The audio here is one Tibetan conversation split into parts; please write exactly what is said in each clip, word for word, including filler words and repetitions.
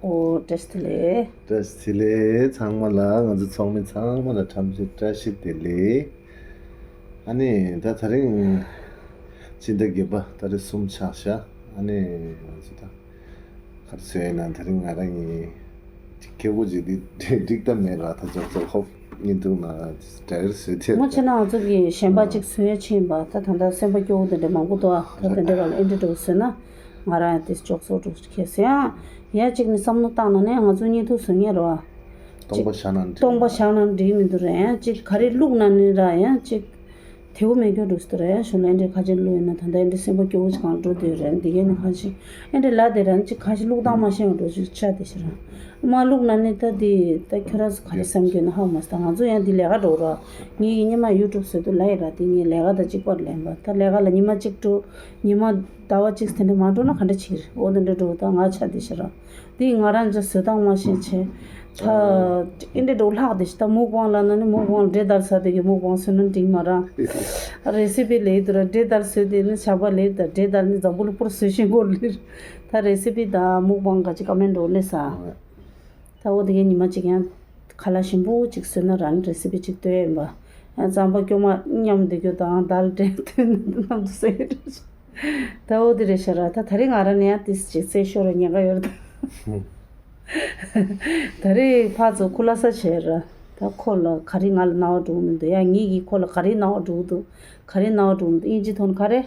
ཨོ། བཀྲ་ཤིས་བདེ་ལེགས། བཀྲ་ཤིས་བདེ་ལེགས། ཚང་མ་ལ། ང་ཚོ་ཚོགས་མི་ཚང་མ་ལ་འཚམས་འདྲི། བཀྲ་ཤིས་བདེ་ལེགས། ཨ་ནི་ད་དེ་རིང་སྤྱི་ཟླ་བརྒྱད་པ་ཏ་རིག་གསུམ་ཆགས་ཤག་ཨ་ནི་ང་ཚོ་ད་ག་རེ་ཟེར་ན། དེ་རིང་ང་རང་གཉིས་ཁེ་གོ་ཅིག་འདི་འགྲིག་ད་མེད་ར། ད་ཅོག་ཙེ་ཧོབ་ཉིན་ཐུག་ན་ཌའི་རེག་བཟོས་ཐེབས། ངོ་ཆེ་ན་ང་ཚོ་གི་གཞན་པ་ཅིག་བཟོ་ཡ་ཕྱིན་པ། ད་ད་ལྟ་སེམས་པ་སྐྱོ་བོ་དེ་འདྲ་མང་པོ་འདུག་ཨ། ད་དེ་འདྲ་ག་ལ་ཨེ་འདྲ་འགྲོ་བཟོས་ན། ང་རང་ཡང་དེ་ཅོག་ཙེ་འགྲོ་ཁེ་སེ་ཡང་ཡ་གཅིག་ནི་བསམ་བློ་བཏང་ན་ནས་ང་ཚོ་གཉིས་ཐུག་བཟོ་ངེས་རེད་བ། སྟོང་པ་བཞག་ན་འགྲིག་སྟོང་པ་བཞག་ན་འགྲིག་མི་འདུག་ར། ཡང་གཅིག་ག་རེ་བླུགས་ན་ནི་ར། ཡང་གཅིག་དེའུ་མེ་སྐྱོ་འགྲོ་སྲིད་ར། ཡང་ཞུ་ལན་འདྲེ་ཁ་ཆེན་བླུགས་ཡོད་ན་ད་ལྟ་ཨེ་འདྲེ་སེམས་པ་སྐྱོ་བོ་ཅིག་གང་འགྲོ་འདོད་ར། འདི་གས་ནི་ཁ་ཆེན་ཨེ་འདྲེ་ལ་དེ་ར་གཅིག་ཁ་ཆེན་བླུགས་སྟངས་མ་ཤེས་པ་འགྲོ་ཅིག་ཆ་དེ་ཤི་ར། མ་བླུགས་ན་ནི་ད་དེ་ད་ཁྱོད་ར་སུ་ག་རེ་བསམ་གྱི་ན་ཧ་མ་སྟ། ང་ཚོ་ཡང་འདི་ལས་ཀ་འགྲོ་ར། ངེད་ཀྱི་ཉི་མ་ཡུ་ཊུབ་བཟོས་དུས་ལ་ཡི་ར། དེ་ངའི་ལས་ཀ་དང་གཅིག་པར་ལེན་པ། ད་ལས་ཀ་ལ་ཉི་མ་གཅིག་འགྲོ། ཉི་མ་ཟླ་བ་གཅིག་དེ་འདྲ་མ་འགྲོ་ན་ག་འདྲ་བྱེད་ཀྱི་རེད། འོ་དེ་འདྲ་འགྲོ། ད་ང་ཆ་དེ་ཤི་ར། དེ་ང་རང་ཚོ་བཟོ་སྟངས་མ་ཤེས་བྱས། ད་ཨེ་འདྲ་འགྲོ་ལྷག་དེ་ཤི། ད་མུག་པང་ལ་ན་ནི་མུག་པང་འབྲས་དར་ཟ་དེ་གི་མུག་པང་བཟོས་ན་འགྲིག་མ་ར། རེ་སི་པི་ལས་དུ་ར། འབྲས་དར་བཟོས་དེ་ནི་ཞག་པ་ལས། ད་འབྲས་དར་ནི་འཛམ་བུ་གླིང་པུར་བཟོས་ཤིང་སྐོར་ལས། ད་རེ་སི་པི་ད་མུག་པང་ག་ཅི་ཀ་མེན་འགྲོ་ལས་ས། ད་འོ་དེ་གའི་ཉི་མ་གཅིག་ཡང་ཁ་ལག་ཞིམ་པོ་གཅིག་བཟོས་ན་རང་རེ་སི་པི་གཅིག་བཏོན་ཡིན་པ། ཡང་རྩམ་པ་སྐྱོ་མ་མཉམ་འདི་རྒྱུ་དང་དལ་འདྲེ་བཏོན་ནམ་དུ་ཟེར། ད་འོ་དེ་རེད་ཤག་ར། ད་དེ་རིང་ང་རང་ནས་ཡང་ཏིས་གཅིག་རྩེད་ཤོར་ར་ཉེན་ཁ་ཡོད་རེད་ད། ད་རེས་ཕར་ཚུར་ཁུ་ལ་ས་བྱས་ར། ད་ཁོ་ལ་ག་རེ་ང་ལ་སྣང་བ་འགྲོ་གི་མི་འདུག་ཡང་ངེད་ཀྱིས་ཁོ་ལ་ག་རེ་སྣང་བ་འགྲོ་གི་འདུག་ག་རེ་སྣང་བ་འགྲོ་གི་མི་འདུག་དབྱིན་ཇི་ཐོག་ནས་ག་རེ།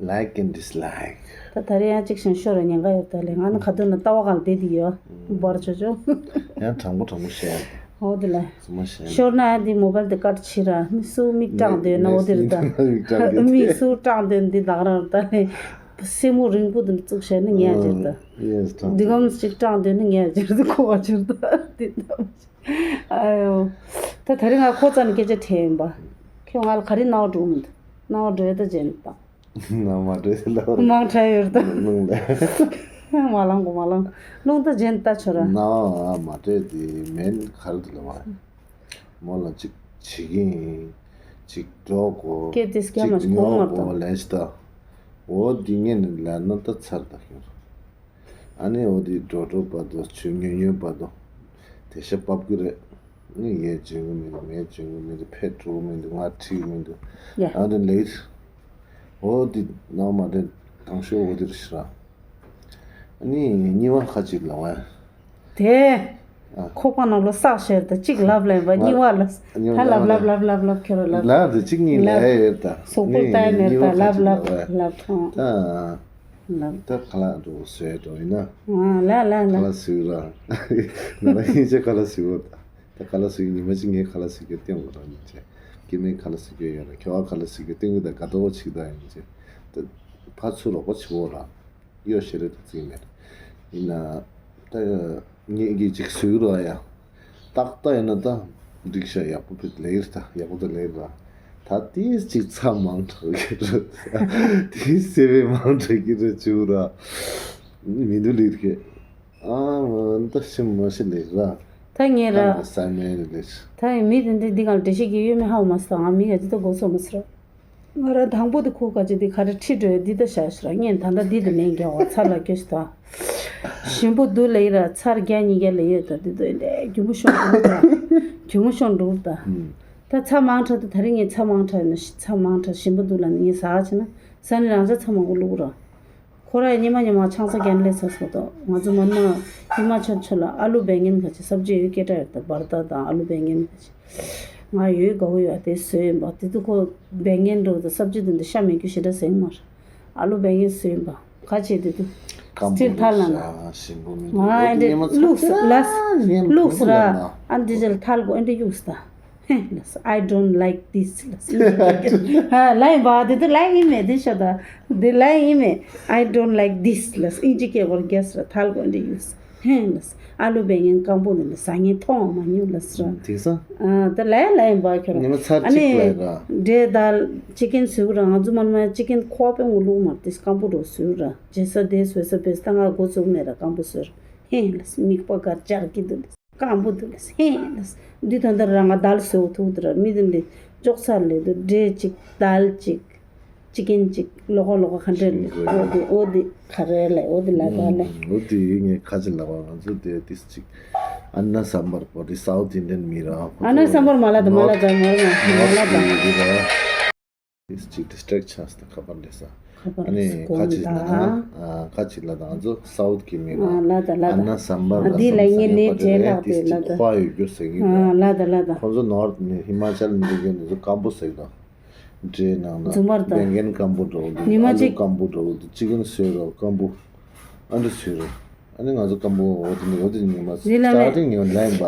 Like and dislike. ད་ད་རེ་ཡང་གཅིག་བཞིན་ཤོར་ར་ཉེན་ཁ་ཡོད་ད་ལེ། ང་ནི་ཁ་ཐུག་ན་ལྟ་བ་གང་བདེ་དེ་ཡོད། འབར་ཆོ་ཆོ། ཡང་དྲང་པོ་དྲང་པོ་བཤད། ཧོ་དེ་ལ། ཚང་མ་བཤད། ཤོར་ན་ཡང་དེ་མོ་བལ་དེ་ཀ་ཊི་བྱེད་ར། མི་སུ་མིག་སྐྲངས་འདོད་ན་འོ་དེ་རེད་ད། མིག་སྐྲངས་འདོད་དེ། མིག་སུ་སྐྲངས་འདོད་འདི་དག་རང་ད་ལེ། སེན་མོ་རིང་པོ་དེ་བཙུགས་བྱས་ནི་ངས་བྱེད་ད། ཡེས་དྲང་། འདི་གམ་གཅིག་སྐྲངས་འདོད་ནི་ངས་བྱེད་ད། ཁོ་བ་བྱེད་ད་དེ་ད། ཨ་ཡོ། ད་ད་རེ་ང་ཁོ་རྩ་ནས་སྐད་ཆ་དྲིས་ཡིན་པ། ཁྱོད་ང་ལ་ག་རེ་སྣང་བ་འགྲོ་མི་འདུག་སྣང་བ་འགྲོ་ཡ་ད་བྱེད་ད། ན་མ་འདྲེས་ལ། མང་ཁྲ་ཡོད་ད། རླུང་ལ། མ་ལང་གོ་མ་ལང་། རླུང་ད་ཇན་ད་ཆོ་ར། ན་མ་འདྲེས་དེ་མེན་གར་དུ་ལ་བ། མོ་ལ་ཅིག་བྱེད་ཀྱིན། ཅིག་འགྲོ་གོ། སྐད་དེ་སྐྱ་མ་ཅིག་ཉོ་ཉོ་གོ་གོ་ལས་ད། འོ་འདི་ངས་ནི་ལ་ན་ད་ཚར་ད་ཁྱོད། ཨ་ནི་འོ་དེ་འགྲོ་འགྲོ་བར་དུ་ཆུ་ཉོ་ཉོ་བར་དུ་དེ་ཤ་བབ་གི་རེད། ཨ་ནི་ངས་འཇོན་གི་མི་འདུག་ངས་འཇོན་གི་མི་འདུག་ཕེད་འགྲོ་གི་མི་འདུག་ང་ཁྲིད་གི་མི་འདུག་ཡ། ཨ་ནི་ལེར། འོ་དེ་ནང་མ་དེ་དང་ཤོག་འོ་དེ་རེད་ཤི་ར། ཨ་ནི་གཉིས་པ་ཁ་ཅིག་ལ་བ། དེ། ཨ། ཁོག་པ་ནང་ལོ་བསགས་བཤད་དེ་གཅིག་ལབ་ལེན་པ་གཉིས་པ་ལ། གཉིས་པ་ད་ལབ་ལབ་ལབ་ལབ་ལབ་ཁྱོད་ར་ལབ། ལབ་དེ་གཅིག་གཉིས་ལབ་ཡོད་ད། གཟུགས་པོར་ལྟ་ཡ་མེད་ད་ལབ་ལབ་ལབ་ད། ལབ་ཐོང་། ད། ལབ། ད་ཁ་ལག་འགྲོ་བཟོས་འགྲོ་ཡིན་ན། ཨ་ལ་ལ་ལ། ཁ་ལག་བཟོས་ར། ང་རང་ཡིན་ཆེ་ཁ་ལག་བཟོས་བ་ད། ད་ཁ་ལག་བཟོས་ཉི་མ་གཅིག་ངས་ཁ་ལག་བཟོས་རྒྱུ་བསྟན་དགོས་ར་ཡིན་ཆེ། སྐྱེ་དམན་ཁ་ལག་བཟོས་རྒྱུ་ཡོད་ར། ཁྱོ་བ་ཁ་ལག་བཟོས་རྒྱུ་བསྟན་གི་ད་དགའ་ཏོག་ཅིག་ད་ཡིན་ཆེ། ད་ཕར་ཚུར་རོགས་པ་བྱེད་དགོས་ར། གཡོ་ཞེ་རེ་ད་བརྩིས་མེད། ཡིན་ན། ད་ངེད་ཀྱིས་ཅིག་བཟོས་རོགས་ཡ། ཏག་ཏག་ཡིན་ན་ད། འགྲིག་ཤག་ཡག་པོ་བུད་ལེགས་རེད་ད། ཡག་པོ་ད་ལེགས་ར། ད་ཏིས་ཅིག་ཚྭ་མང་དྲགས་ཀྱི་རེད། ཏིས་སེ་བས་མང་དྲགས་ཀྱི་རེད་བྱུ་ར། མི་འདུག་ལིར་གེ། ཨ་ད་ཤི་མ་ཤི་ལེགས་ར། ད་ངས་ར། ད་ས་མེད་ལེགས། ད་མི་དེ་འདྲ་འདི་གང་འགྲེལ་བཤད་ཀྱི་ཡོད་མེད་ཧ་མ་སོང་། ང་མི་ག་ཅི་ད་གོ་སོང་མ་སོང་། ང་རང་དང་པོ་དེ་ཁུག་ག་ཅིག་དེ་ག་རེ་ཁྲིད་འགྲོ་ཡ་འདི་ད་བཞག་ཤི་ར། ངས་ད་ལྟ་འདི་དེ་ལན་རྒྱག་བ་ཚར་ལ་སྐྱོ་ཤི་ད། ཞིམ་པོ་འདུག་ལ་ཡི་ར་ཚར་བརྒྱ་ཉིས་བརྒྱ་ལ་ཡོད་ད། འདི་དོན་ལས་རྒྱུ་མོ་ཤོང་འགྲོ་ད། རྒྱུ་མོ་ཤོང་འགྲོ་ད། ད་ཚྭ་མང་དྲགས་ད། ད་རིང་ངས་ཚྭ་མང་དྲགས་ན་ཚྭ་མང་དྲགས་ཞིམ་པོ་འདུག་ལ་ནི་ངས་ཟ་ག་བྱས་ན་ས་ནི་རང་ཅག་ཚྭ་མང་པོ་བླུགས་ར། ཁོ་ར་ཉི་མ་ཉི་མ་ཆང་ས་རྒྱན་ལས་ཚ་སོ་ཏོ། ང་ཚོ་མ་ན་ཉི་མ་ཆོ་ཆོ་ལ་ཨ་ལུ་བེང་ངན་ག་ཅི་སབ་ཇི་ཡོད་སྐད་གྲགས་ཡོད་ད། བར་ད་དང་ཨ་ལུ་བེང་ངན་ག་ཅི། ང་ཡོད་དགའ་བོ་ཡོད་དེ་བཟོས་ཡིན་པ། དེ་དུས་ཁོ་བེང་ངན་འགྲོ་ད་སབ་ཇི་དེ་འདི་ཤ་མེད་རྒྱུ་ཞེ་དྲག་ཟེར་མ་རེད། ཨ་ལུ་བེང་ངན་བཟོས་ཡིན་པ། ག་ཅི་དེ་དུས་སྐམ་སྤྱིར་པོ་ཐལ་ལ་ན། ཞིམ་པོ་མི་འདུག་ང་ཨེ་འདྲ་ཉི་མ་ལུགས་ཚ་ལ་ཉི་མ་ལུགས་ཚ་ལ་ལ་ན། ཨ་འདི་ཅིག་ཐལ་གོ་ཨེ་འདྲ་གཡུགས་ད། ཧེ་ལས། I don't like this ལས། ཨིན་ཇི་སྐད་ལ་ཡིན་པ་དེ་དུ་ལ་ཡིན་མེད་དེ་ཤོད་ད། དེ་ལ་ཡིན་མེད། I don't like this ལས། ཨིན་ཇི་སྐད་སྐོར་རྒྱས་ལ་ཐལ་གོ་འདི་ཡུས། ཧེ་ལས། ཨ་ལུ་བེང་ངན་སྐམ་པོ་ནི་ཟ་ངན་མཐོང་བ་མ་མྱོང་ལས་ར། དེང་སང་། ཨ་དེ་ལ་ཡ་ལ་ཡིན་པ་ཁྱོད་རང་། ཉི་མ་ཚར་ཨ་གཅིག་ནི་ལ་ཡིན་པ། འབྲས་དང་ཅི་ཀན་ཟོས་གི་ར། ང་ཚོ་མ་ནི་མ་ཅི་ཀན་ཁོག་པའི་ངོ་ལུག་མར་དེ་སྐམ་པོ་འགྲོ་ཟོས་ར། རྗེས་ས་དེ་ཟོས་ས་བེས་ད་ང་འགོ་བཙུགས་མེད་ར་སྐམ་པོ་ཟོས་ར། ཧེ་ལས། མིག་པ་གར་ཅར་གི་འདུག་ལས། སྐམ་པོ་འདུག་ལས། ཧེ་ལས། འདི་ད་ལྟ་རང་ང་དལ་བཟོ་ཐུག་འདི་ར། མི་འདི་འདི་ཅོག་ཚར་ལས་འདུག་འབྲས་གཅིག་དལ་གཅིག་ཅི་ཀན་ཅིག་ལོག་ག་ལོག་ག་ག་འདྲ་ཅི་ཀན་ཀོ་རི་ཡ། འོ་དེ་འོ་དེ་ག་རེ་ལས་འོ་དེ་ལ་ག་ལས། ཨུམ། འོ་དེ་ངས་ཁ་ཅིག་ལབ་པ་ང་ཚོ་དེ་ཏིས་ཅིག་ཨན་ན་སམ་བར་པོ་དེ་སའུ་ཐི་ཨིན་ཌི་ཡན་མི་ར་ཁོ་ཨན་ན་སམ་བར་མ་ལ་དང་མ་ལ་དང་མ་ལ་དང་མ་ལ་དང་། ཏིས་ཅིག་ཌི་སི་ཊེག་ཆགས་ད་ཁ་པར་འདྲེ་ས། ཁ་པར་ཨ་ནི་ཁ་ཅིག་ལ་ན་ཨ་ཁ་ཅིག་ལ་ད་ང་ཚོ་སའུ་ཐི་གི་མི་ར་ཨ་ལ་དང་ལ་ཨན་ན་དང་སམ་བར་ཨ་ལ་དེ་ལ་སམ་ངས་ལས་བྲེལ་ལྷག་དེ་ལ་དང་ཁོ་ཡོད་རྒྱུ་ཟེར་གི་ཨ་ལ་དང་ལ་དང་ཁོ་ཚོ་ནོར་ནི་ཧི་མ་ཅལ་མི་རིགས་ཀྱི་འདི་ཚོ་སྐམ་པོ་ཟེར་དང་། འདྲེ་ནང་ན་རྫུན་མར་དང་བེང་གན་སྐམ་པོ་འདྲ་བོ་འདུག་ཉི་མ་ཨ་ལུ་གཅིག་སྐམ་པོ་འདྲ་བོ་འདུག་ཅི་ཀན་སོས་ར་སྐམ་པོ། ཨ་འདྲ་སོས་ར། ཨ་ནི་ང་ཚོ་སྐམ་པོ་འོ་དེ་ནི་འོ་དེ་ཉི་མ་རྗེས་ལ་ལས་སྟ་ཏིང་ཉི་མ་ལན་པ།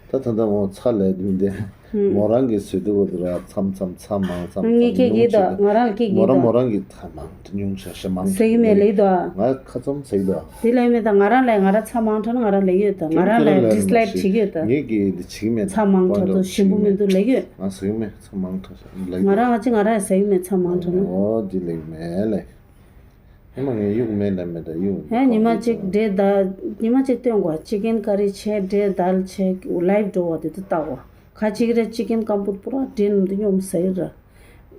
ད་ད་ལྟ་འོ་ཚ་ལས་དུས་འདི། ཧུམ། མོ་རང་གི་སོས་དུས་འོ་དེ་ར་མཚམས་མཚམས་ཚ་མང་མཚམས་ངས་ཁྱེད་ཀྱིས་ད་ང་རང་ལ་ཁྱེད་མོ་ཀྱིས་རང་ད་མོ་རང་གི་ད་མང་དུ་ཉུང་ཆ་ཤ་མང་ཟེར་གི་མེད་ལེ་ད། ང་ཁ་ཙམ་ཟེར་ད། དེ་ལས་མེད་ད་ང་རང་ལས་ང་རང་ཚ་མང་དྲགས་ན་ང་རང་ལས་ཡོད་ད་ང་རང་ལས་ཌི་སི་ལའིཀ་བྱེད་ཀྱི་ཡོད་ད། ངས་ཀྱིས་འདི་བྱེད་ཀྱི་མེད་ད། ཚ་མང་དྲགས་དུ་ཞིམ་པོ་མི་འདུག་ལས་ཡོད། ང་ཟེར་གི་མེད། ཚ་མང་དྲགས་ཤག་ལབ་ཀྱི་ང་རང་ང་ཅི་ང་རང་ཡང་ཟ་གི་མེད་ཚ་མང་དྲགས་ན། འོ་འདི་ལབ་ཀྱི་མེད་ལེ། ཧེ་མ་ངས་གཡུག་མེད་ལབ་མེད་ད་གཡུག་ཧེ་ཉི་མ་གཅིག་འབྲས་དལ་ཉི་མ་གཅིག་སྟོན་དགོས་ཅི་ཀན་ཀ་རི་བྱས་འབྲས་དལ་བྱས་ལའིབ་འགྲོ་བ་དེ་དུ་ལྟ་བ་ཁ་ཅིག་རེ་ཅི་ཀན་སྐམ་པོ་པུ་ར་འབྲས་ནམ་དུ་སྙོམས་ཟ་གི་ར།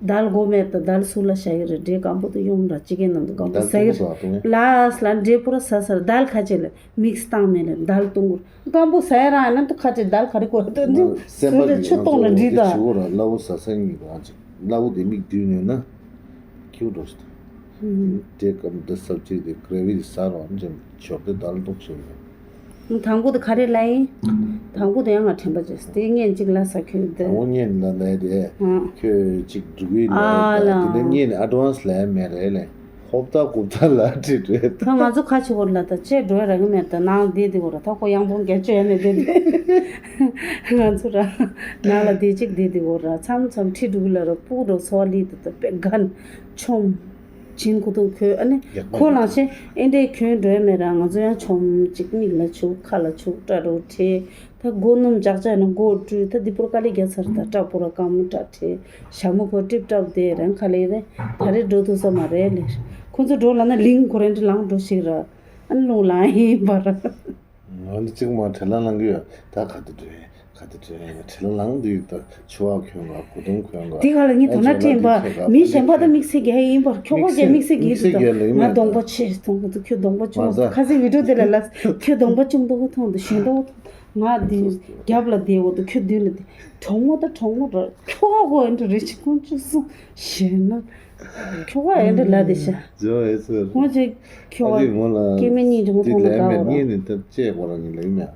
དལ་དགོས་མེད་ད་དལ་སུ་ལ་བྱ་གི་ར་འབྲས་སྐམ་པོ་དུ་སྙོམས་ར་ཅི་ཀན་ནམ་དུ་སྐམ་པོ་ཟ་གི་ར། ལ་སླ་འབྲས་པུ་ར་ཟ་ས་ར་དལ་ཁ་ཅིག་ལ། མིག་སི་བཏང་མེད་ལ་དལ་གཏོང་གུར། སྐམ་པོ་ཟ་ཡ་རང་ཡིན་ན་ཏུ་ཁ་ཅིག་དལ་ག་རེ་གོ་ཏུ་འདི་སེམས་པ་ཟུར་དེ་ཆུ་གཏོང་ལ་འདྲི་ད། ཆུ་བོ་ར་སླ་བོ་ཟ་ས་ཡིན་རང་ཅིག་སླ་བོ་དེ་མིག་བསྡུས་ནས་ན་ཁྱེའུ་འགྲོ་ཤི་ད། དེ་སྐམ་དེ་སབ་ཅིག་དེ་གྲེ་བི་དེ་ཟ་རོགས་ཨམ་ཅན་ཆོག་དེ་དལ་གཏོང་ཤེས་ཡོད། དང་པོ་དེ་ག་རེ་ལ་ཡིན། དང་པོ་དེ་ཡང་ང་དྲན་པ་བྱས་དེ་ངས་ཅིག་ལ་ཟ་ཁྱོད་དེ། དང་པོ་ངས་ལ་ལ་དེ་ཁྱོད་ཅིག་འགྲུག་གི་ལ་ཨ་ལ་དེ་ནས་ངས་ནི་ཨ་ཌི་ཝན་སི་ལ་མེད་རེད་ལེ། ཧོབ་ཏ་ཀུབ་ཏ་ལ་ཁྲིད་རེད། ད་ང་ཚོ་ཁ་ཆེ་བོར་ལ་ད་ཅེ་འགྲོ་ར་གི་མེད་ད་ནང་བསྡད་དེ་བོ་ར་ད་ཁོ་ཡང་བོང་རྒྱ་ཅོ་ཡ་མེད་དེ་དེ་ང་ཚོ་ར་ནང་ལ་བསྡད་ཅིག་བསྡད་དེ་བོ་ར་མཚམས་མཚམས་ཁྲིད་འགྲོ་གི་ལ་ར་སྤུ་རོ་སོ་ལི་དེ་ད་པེ་གན་ཆོམ་བྱིན་ཁོ་ཐུག་ཁོས་ཨ་ནི་ཁོ་ལང་ཤེ་ཨེ་འདྲས་ཁྱོད་འགྲོ་ཡ་མེད་ར་ང་ཚོ་ཡང་ཆོམ་ཅིག་མིག་ལ་ཆུ་ཁ་ལ་ཆུ་སྐྲ་རོ་ཁྲེ། ད་སྒོ་སྣུམ་ལྕགས་ལྕགས་ནི་སྒོ་བཀྲུས་ད་འདི་པུར་དཀའ་ལས་རྒྱག་ཚར་ད་སྐྲ་པུ་ར་སྐམ་སྐྲ་ཁྲེ་ཞྭ་མོ་ཁོ་ཀྲིབ་ཀྲབ་དེ་རང་ཁ་ལས་རེད། ད་རེས་འགྲོ་ཐུབ་ས་མ་རེད་ལེ། ཁོ་ཚོ་འགྲོ་ལ་ན་ལིང་ཁོ་རང་འདྲི་ལང་འགྲོ་ཞིག་ར་ཨ་ནི་རླུང་ལང་ཡིན་པར། ང་འདི་གཅིག་མ་བྲེལ་ལ་ལང་གི་ཡོད་ད་ག་དུས་འགྲོ་ཡིན། ག་དེ་དྲན་ཡང་བྲེལ་ལང་དུས་ད་ཆུ་བ་གྱོན་ག་གོས་ཐུང་གྱོན་ག་དེ་ག་ལ་ངས་དོ་སྣང་སྤྲད་པ་མི་གཞན་པ་དང་དམིགས་བསལ་རྒྱག་ཡིན་པར་ཁྱོད་ཁོ་གྱད་དམིགས་བསལ་རྒྱག་གི་འདུག་ང་གདོང་པ་ཆེ་མཐོང་གི་འདུག་ཁྱོད་གདོང་པ་ཆུང་བ་ཁ་སང་བི་ཌིའོ་དེ་ལ་ལ་ཁྱོད་གདོང་པ་ཆུང་མཐོང་གི་མཐོང་འདུག་ཞེ་མཐོང་ང་དེ་རྒྱབ་ལ་བསྡད་འོ་འདུག་ཁྱོད་མདུན་ལ་བསྡད་གྲོགས་མོ་ད་གྲོགས་མོ་ར་ཁྱོད་ཁོ་ཨེ་འདྲ་རེ་ཆི་ཀུན་ཆུ་སོང་ཞེ་ན་ཁྱོད་ཨེ་འདྲ་ལ་དེ་ཤ་ཇོ་ཨེ་ཚོ་ཁོ་ཅིག་ཁྱོད་ཨ་རི་མོ་ལ་སྐྱེ་དམན་གཉིས་འབྱུང་མཐོང་ན་དགའ་བ་ར། ངས་ནི་ད་ཅེས་གོ་ར་ངས་ལ་ཡིན་ཡ།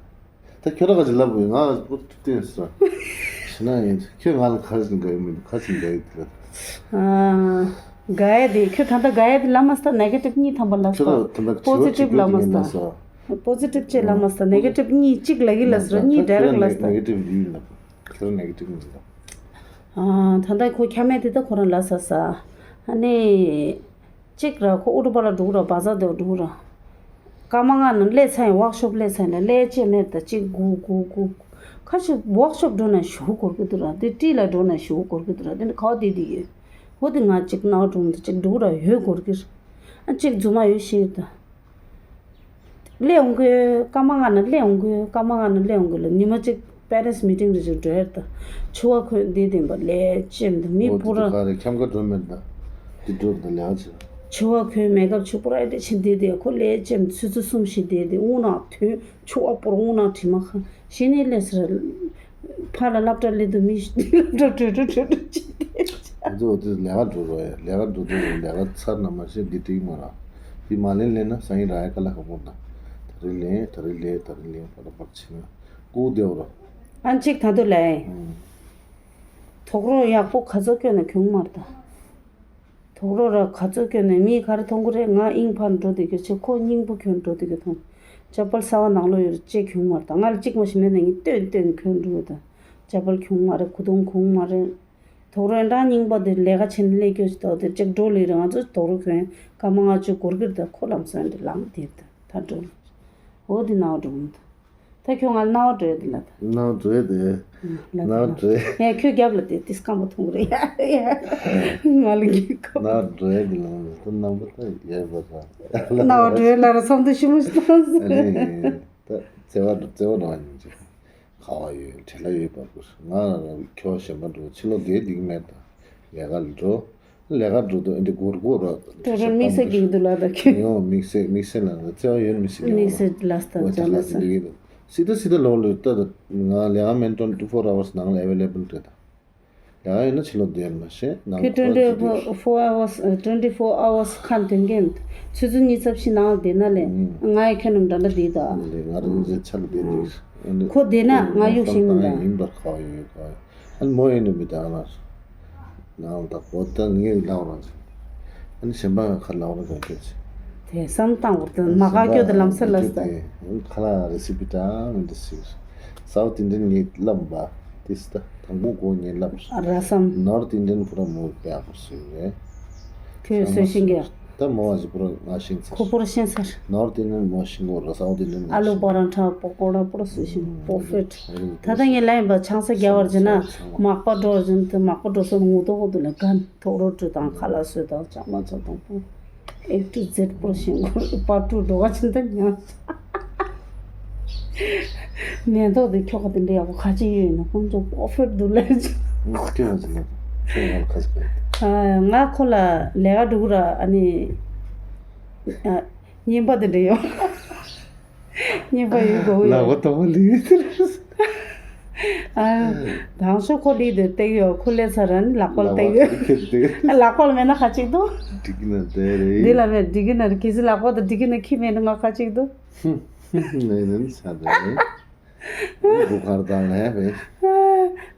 ད་ཁྱོད་ར་ག་ཅི་ལབ་དགོས་ང་ལ་བུ་བསྟན་སོ། ཤི་ན་ཡིན་ཁྱོད་ང་ལ་ཁ་ཅིག་འགའ་ཡོད་མི་འདུག་ཁ་ཅིག་འགའ་ཡོད་དེ་ལ། ཨ། འགའ་ཡ་དེ་ཁྱོད་ད་ལྟ་འགའ་ཡ་དེ་ལབ་མ་སྟ་ནེ་གེ་ཊིབ་གཉིས་ཐམ་པ་ལབ་ཁྱོད་སྟ། ར་ད་ལྟ་པོ་ཟི་ཊིབ་ལབ་མ་སྟ། པོ་ཟི་ཊིབ་ཅེས་ལབ་མ་སྟ་ནེ་གེ་ཊིབ་གཉིས་གཅིག་ལབ་གི་ལབ་སོ་གཉིས་ཌའི་རེག་ལབ་སྟ། ནེ་གེ་ཊིབ་ཡིན་ལབ། ཁྱོད་ར་ནེ་གེ་ཊིབ་ཡིན་ལབ། ཨ། ད་ལྟ་ཁོ་ཁྱ་མེད་དེ་ད་ཁོ་རང་ལ་ས་ས། ཨ་ནི། གཅིག་ར་ཁོ་ཨུ་ཏུ་པ་ལ་འགྲོ་གི་ར་བ་ཛ་དེ་འགྲོ་གི་ར། སྐར་མ་ལྔ་ནང་སླེབས་ཚར་ཡང་ཝག་ཤོབ་སླེབས་ཚར་ཡང་ལ་སླེབས་ཅེས་མེད་ད་གཅིག་དགུ་དགུ་དགུ། ཁ་ཤས་ཝག་ཤོབ་འགྲོ་ན་ཞུ་གོ་གི་འདུག་ར་དེ་ཏི་ལ་འགྲོ་ན་ཞུ་གོ་གི་འདུག་ར་དེ་ནི་ཁ་བ་དེ་དེ་ཡོད། འོ་དེ་ང་གཅིག་ནའོ་འགྲོ་འདུག་གཅིག་འགྲོ་གི་ར་ཡོད་གོ་གི་ར། ཨ་གཅིག་རྫུན་མ་ཡོད་ཤེས་ད། སླེབས་འོང་གི་སྐར་མ་ལྔ་ནང་སླེབས་འོང་གི་སྐར་མ་ལྔ་ནང་སླེབས་འོང་གི་ལ་ཉི་མ་གཅིག་པེ་རེན་སི་མི་ཊིང་རེ་ཅིག་འགྲོ་ཡ་ད། ཆུ་བ་ཁོས་འདི་བསྟན་པ་ལས་ཅེམ་ད་མི་འོ་པུ་དེ་ར། ག་རེ་ཁྱམས་ཁ་འགྲོ་མེད་ད། དེ་འགྲོ་ད་ལས་ཅི། ཆུ་བ་ཁོས་མེ་ཀབ་ཆུ་པུ་ར་དེ་ཆེ་འདི་དེ་ཁོ་ལས་ཅེམ་ཆུ་ཚོད་གསུམ་ཞིག་བསྡད་དེ་དབུགས་ནག་ཐོན་ཆུ་བ་པུ་ར་དབུགས་ནག་དྲི་མ་ཁ་ཤེས་ནས་སླེབས་ཟེར། ཕར་ལ་སློབ་གྲྭ་སླེབས་དུས་མི་སློབ་གྲྭ་བྲོས་བྲོས་བྲོས་བྲོས་ཅི་བསྡད་ཅི། ང་ཚོ་འོ་དེ་ལས་ཀ་འགྲོ་རོགས་ཡ་ལས་ཀ་འགྲོ་དུས་ལས་ཀ་ཚར་ན་མ་ཤེས་འདི་འགྲིག་མ་ར། འདི་མ་ལེན་ལེན་ན་སང་ཉིན་ར་ཡ་ཀ་ལ་ཁ་པོ་ན། ད་རེས་ལེན་ད་རེས་ལེན་ད་རེས་ལེན་པ་ར་པར་ཕྱིན་ན། ཀུ་དེའོ་ར། ཨན་ཅིག་ད་དུ་ལས། ཨུམ། དོག་རོ་ཡག་པོ་ག་ཚོད་སྐྱོན་ན་གྱོང་མར་ད། དོག་རོ་ར་ག་ཚོད་སྐྱོན་ན་མི་ག་རེ་མཐོང་གི་རེད། ང་དབྱིངས་ཕར་འགྲོ་དེ་གི་ཆེ་ཁོ་སྙིང་པོ་གྱོན་འགྲོ་དེ་གི་མཐོང་། ཅ་པལ་གསར་བ་ནང་ལོགས་ཡོད་རེད་ཅེས་གྱོང་མར་ད་ང་ལ་གཅིག་མ་ཞིག་མེད་ན་ངས་སྟོན་སྟོན་གྱོན་འགྲོ་ད། ཅ་པལ་གྱོང་མ་རེད་གོས་ཐུང་གྱོང་མ་རེད། དོག་རོ་འདྲ་རྙིང་པ་དེ་ལས་ཀ་ཆེན་ལས་སྐྱོ་ཞིག་ད་དེ་ཅིག་འགྲོ་ལི་རེད། ང་ཚོ་དོག་རོ་གྱོན་སྐར་མ་ལྔ་བཅུ་སྒོར་གིར་ད་ཁོ་ལམ་སང་འདྲ་ལངས་དེ་ད་ད་འགྲོ་ལི་རེད། འོ་དེ་ནའོ་འགྲོ་མི་ད། ད་ཁྱོད་ང་ལ་ནའོ་འགྲོ་ཡ་དེ་ལ་ད། ནའོ་འགྲོ་ཡ་དེ། ལ་ད་ནའོ་འགྲོ་ཡ། ཡ་ཁྱོད་རྒྱབ་ལ་དེ་དེ་སྐམ་པོ་མཐོང་གི་རེད་ཡ་ཡ། ང་ལ་ངའི་ཁོ། ནའོ་འགྲོ་ཡ་དེ་ལ་ད་རྣམ་པ་ད་ཡ་བ་ད། ནའོ་འགྲོ་ཡ་ལ་ར་བསམ་ཚུལ་ཞིབ་མོ་ཞིག་བཏང་ཟེར། ཨ་ནི་ད་བརྩེ་བ་བརྩེ་བ་རང་ཡིན་ཅིག་ཁ་བ་ཡོད་བྲེལ་བ་ཡོད་པར་དགོས། ང་ཁྱོད་གཞན་པ་འགྲོ་ཕྱི་ལོགས་བསྡད་འདུག་མེད་ད། ལས་ཀ་ལ་འགྲོ། ལས་ཀ་འགྲོ་དུས་འདི་སྒོར་སྒོར་ར། ཀྲོ་ཀྲོ་དམིགས་བསལ་གྱི་འདུག་ལ་ད་ཁྱོད། ཡོང་དམིགས་བསལ་དམིགས་བསལ་ལ་བརྩེ་བ་ཡོད་མི་སྲིད་ཀྱི་དམིགས་བསལ་ལ་ལྟ་ཅག་ལ་ས། འདི་གི་འདུག་སི་ཏ་སི་ཏ་ལོག་ལོས་ལྟ། ད་ང་ལས་ཀ་མེད་དུས་ཊུ་ཕོར་ཨ་ཝར་སི་ནང་ལ་ཨེ་ཝེ་ལེ་བལ་རེད། ད་ལས་ཀ་ཡོད་ན་ཕྱི་ལོགས་བསྡད་མ་ཤེས་ནང་ཁྱོད་ལ་ཊུ་ཝེན་ཊི་ཕོར་ཨ་ཝར་སི་ཊུ་ཝེན་ཊི་ཕོར་ཨ་ཝར་སི་ཁ་འདོན་མཁན་ཆུ་ཚོད་གཉིས་ཚབ་ཕྱི་ནང་ལ་བསྡད་ན་ལས། ང་ཡི་ཁྱོད་རྣམས་འདྲ་འདྲ་བསྡད་ད། ང་རང་རེ་ཆ་ལ་བསྡད་འདུག་ཁོ་བསྡད་ན་ང་གཡུག་ཤིང་མིན་ད། ཡིན་པར་ཁ་ཡོད་ཁ་ཡོད། ཨ་ནི་མོ་ཡིན་ནི་མི་དག་ལ། ནང་ལ་བོད་ད་ངས་ལབ་རང་། ཨ་ནི་གཞན་པ་ཁ་ལབ་རང་གང་ཁྱོད་ཚེ། དེ་བསམ་བཏང་བར་དུ་མ་དགའ་སྐྱོ་དེ་ལམ་སེར་ལ་ཟེར། ཁ་ལ་རེ་སི་པི་ཏྲ་མི་འདི་སི། སའོ་ཐི་ཨིན་ཌི་ཡན་ངས་ལབ་པ་དེ་སི་ད་དང་པོ་གོ་ངས་ལབ། ར་སམ། ནོར་ཐི་ཨིན་ཌི་ཡན་པུ་ར་མོ་པེ་ཨ་ཁོ་སི་རེད། ཁྱོད་སོས་ཤིང་གི། ད་མོ་བ་ཞིག་པུ་ར་ང་ཤིང་ཚར། ཁོ་པུ་ར་ཤིང་ཚར། ནོར་ཐི་ཨིན་ཌི་ཡན་མོ་ཤིང་གོ་ར་སའོ་ཐི་ཨིན་ཌི་ཡན་མོ་ཤིང་། ཨ་ལུ་པ་རང་ཁྲ་པོ་ཀོ་ར་པུ་ར་སོས་ཤིང་པོ་ཕེ་ཊི། ད་ལྟ་ངས་ལབ་ཡིན་པ་ཆང་ས་རྒྱག་པར་བྱེད་ན་མག་པ་འགྲོ་བཞིན་དུ་མག་པ་འགྲོ་སོང་ངུ་ཏོག་གོ་དུ་ལ་གན་ཐོག་རོ་བྲུ་དང་ཁ་ལག་བཟོས་དང་ལྕང་མ་ཚོ་དང་པོ། ཨེ་ཊུ་ཛེ་ཌི་པོ་ཤིང་གོ་པར་ཊུ་འགྲོ་བ་ཕྱིན་ད་ཉག་མེ་ཏོག་དེ་ཁྱོ་ག་དེ་འདྲ་ཡག་པོ་ཁ་ཅིག་ཡོད་ན་ཁོང་ཚོ་པོ་ཕེ་ཊི་འདུག་ལས་ཅི། ང་ཁྱོད་ང་ཚོ་ཁྱོད་ང་ཁ་ཅིག་ཨ། ང་ཁོ་ལ་ལས་ཀ་འགྲོ་གི་ར། ཨ་ནི་ཨ། རྔན་པ་དེ་འདྲ་ཡོད། རྔན་པ་ཡོད་དགོས་ཡོད། ལག་པ་དང་པོ་ལི་དེ་ར། ཨ། དང་ཤོག་ཁོ་ལི་དེ་བཏེག་ཡོད། ཁོ་ལས་ཚར་ར་ནི་ལག་པ་ལ་བཏེག་ཡོད། ལག་པ་ལ་མེད་ན་ཁ་ཅིག་འདུག་འགྲིག་གི་ན་དེ་རེད། འདི་ལ་མེད་འགྲིག་གི་ན་རེད། གལ་སྲིད་ལག་པ་དང་འགྲིག་གི་ན་ཁྱི་མེད་ན་ང་ཁ་ཅིག་འདུག་ཧུམ་ཧུམ་ཧུམ་ནས་ནས་ཆ་དེ་རེད། བུ་གར་དང་ལས་རེད།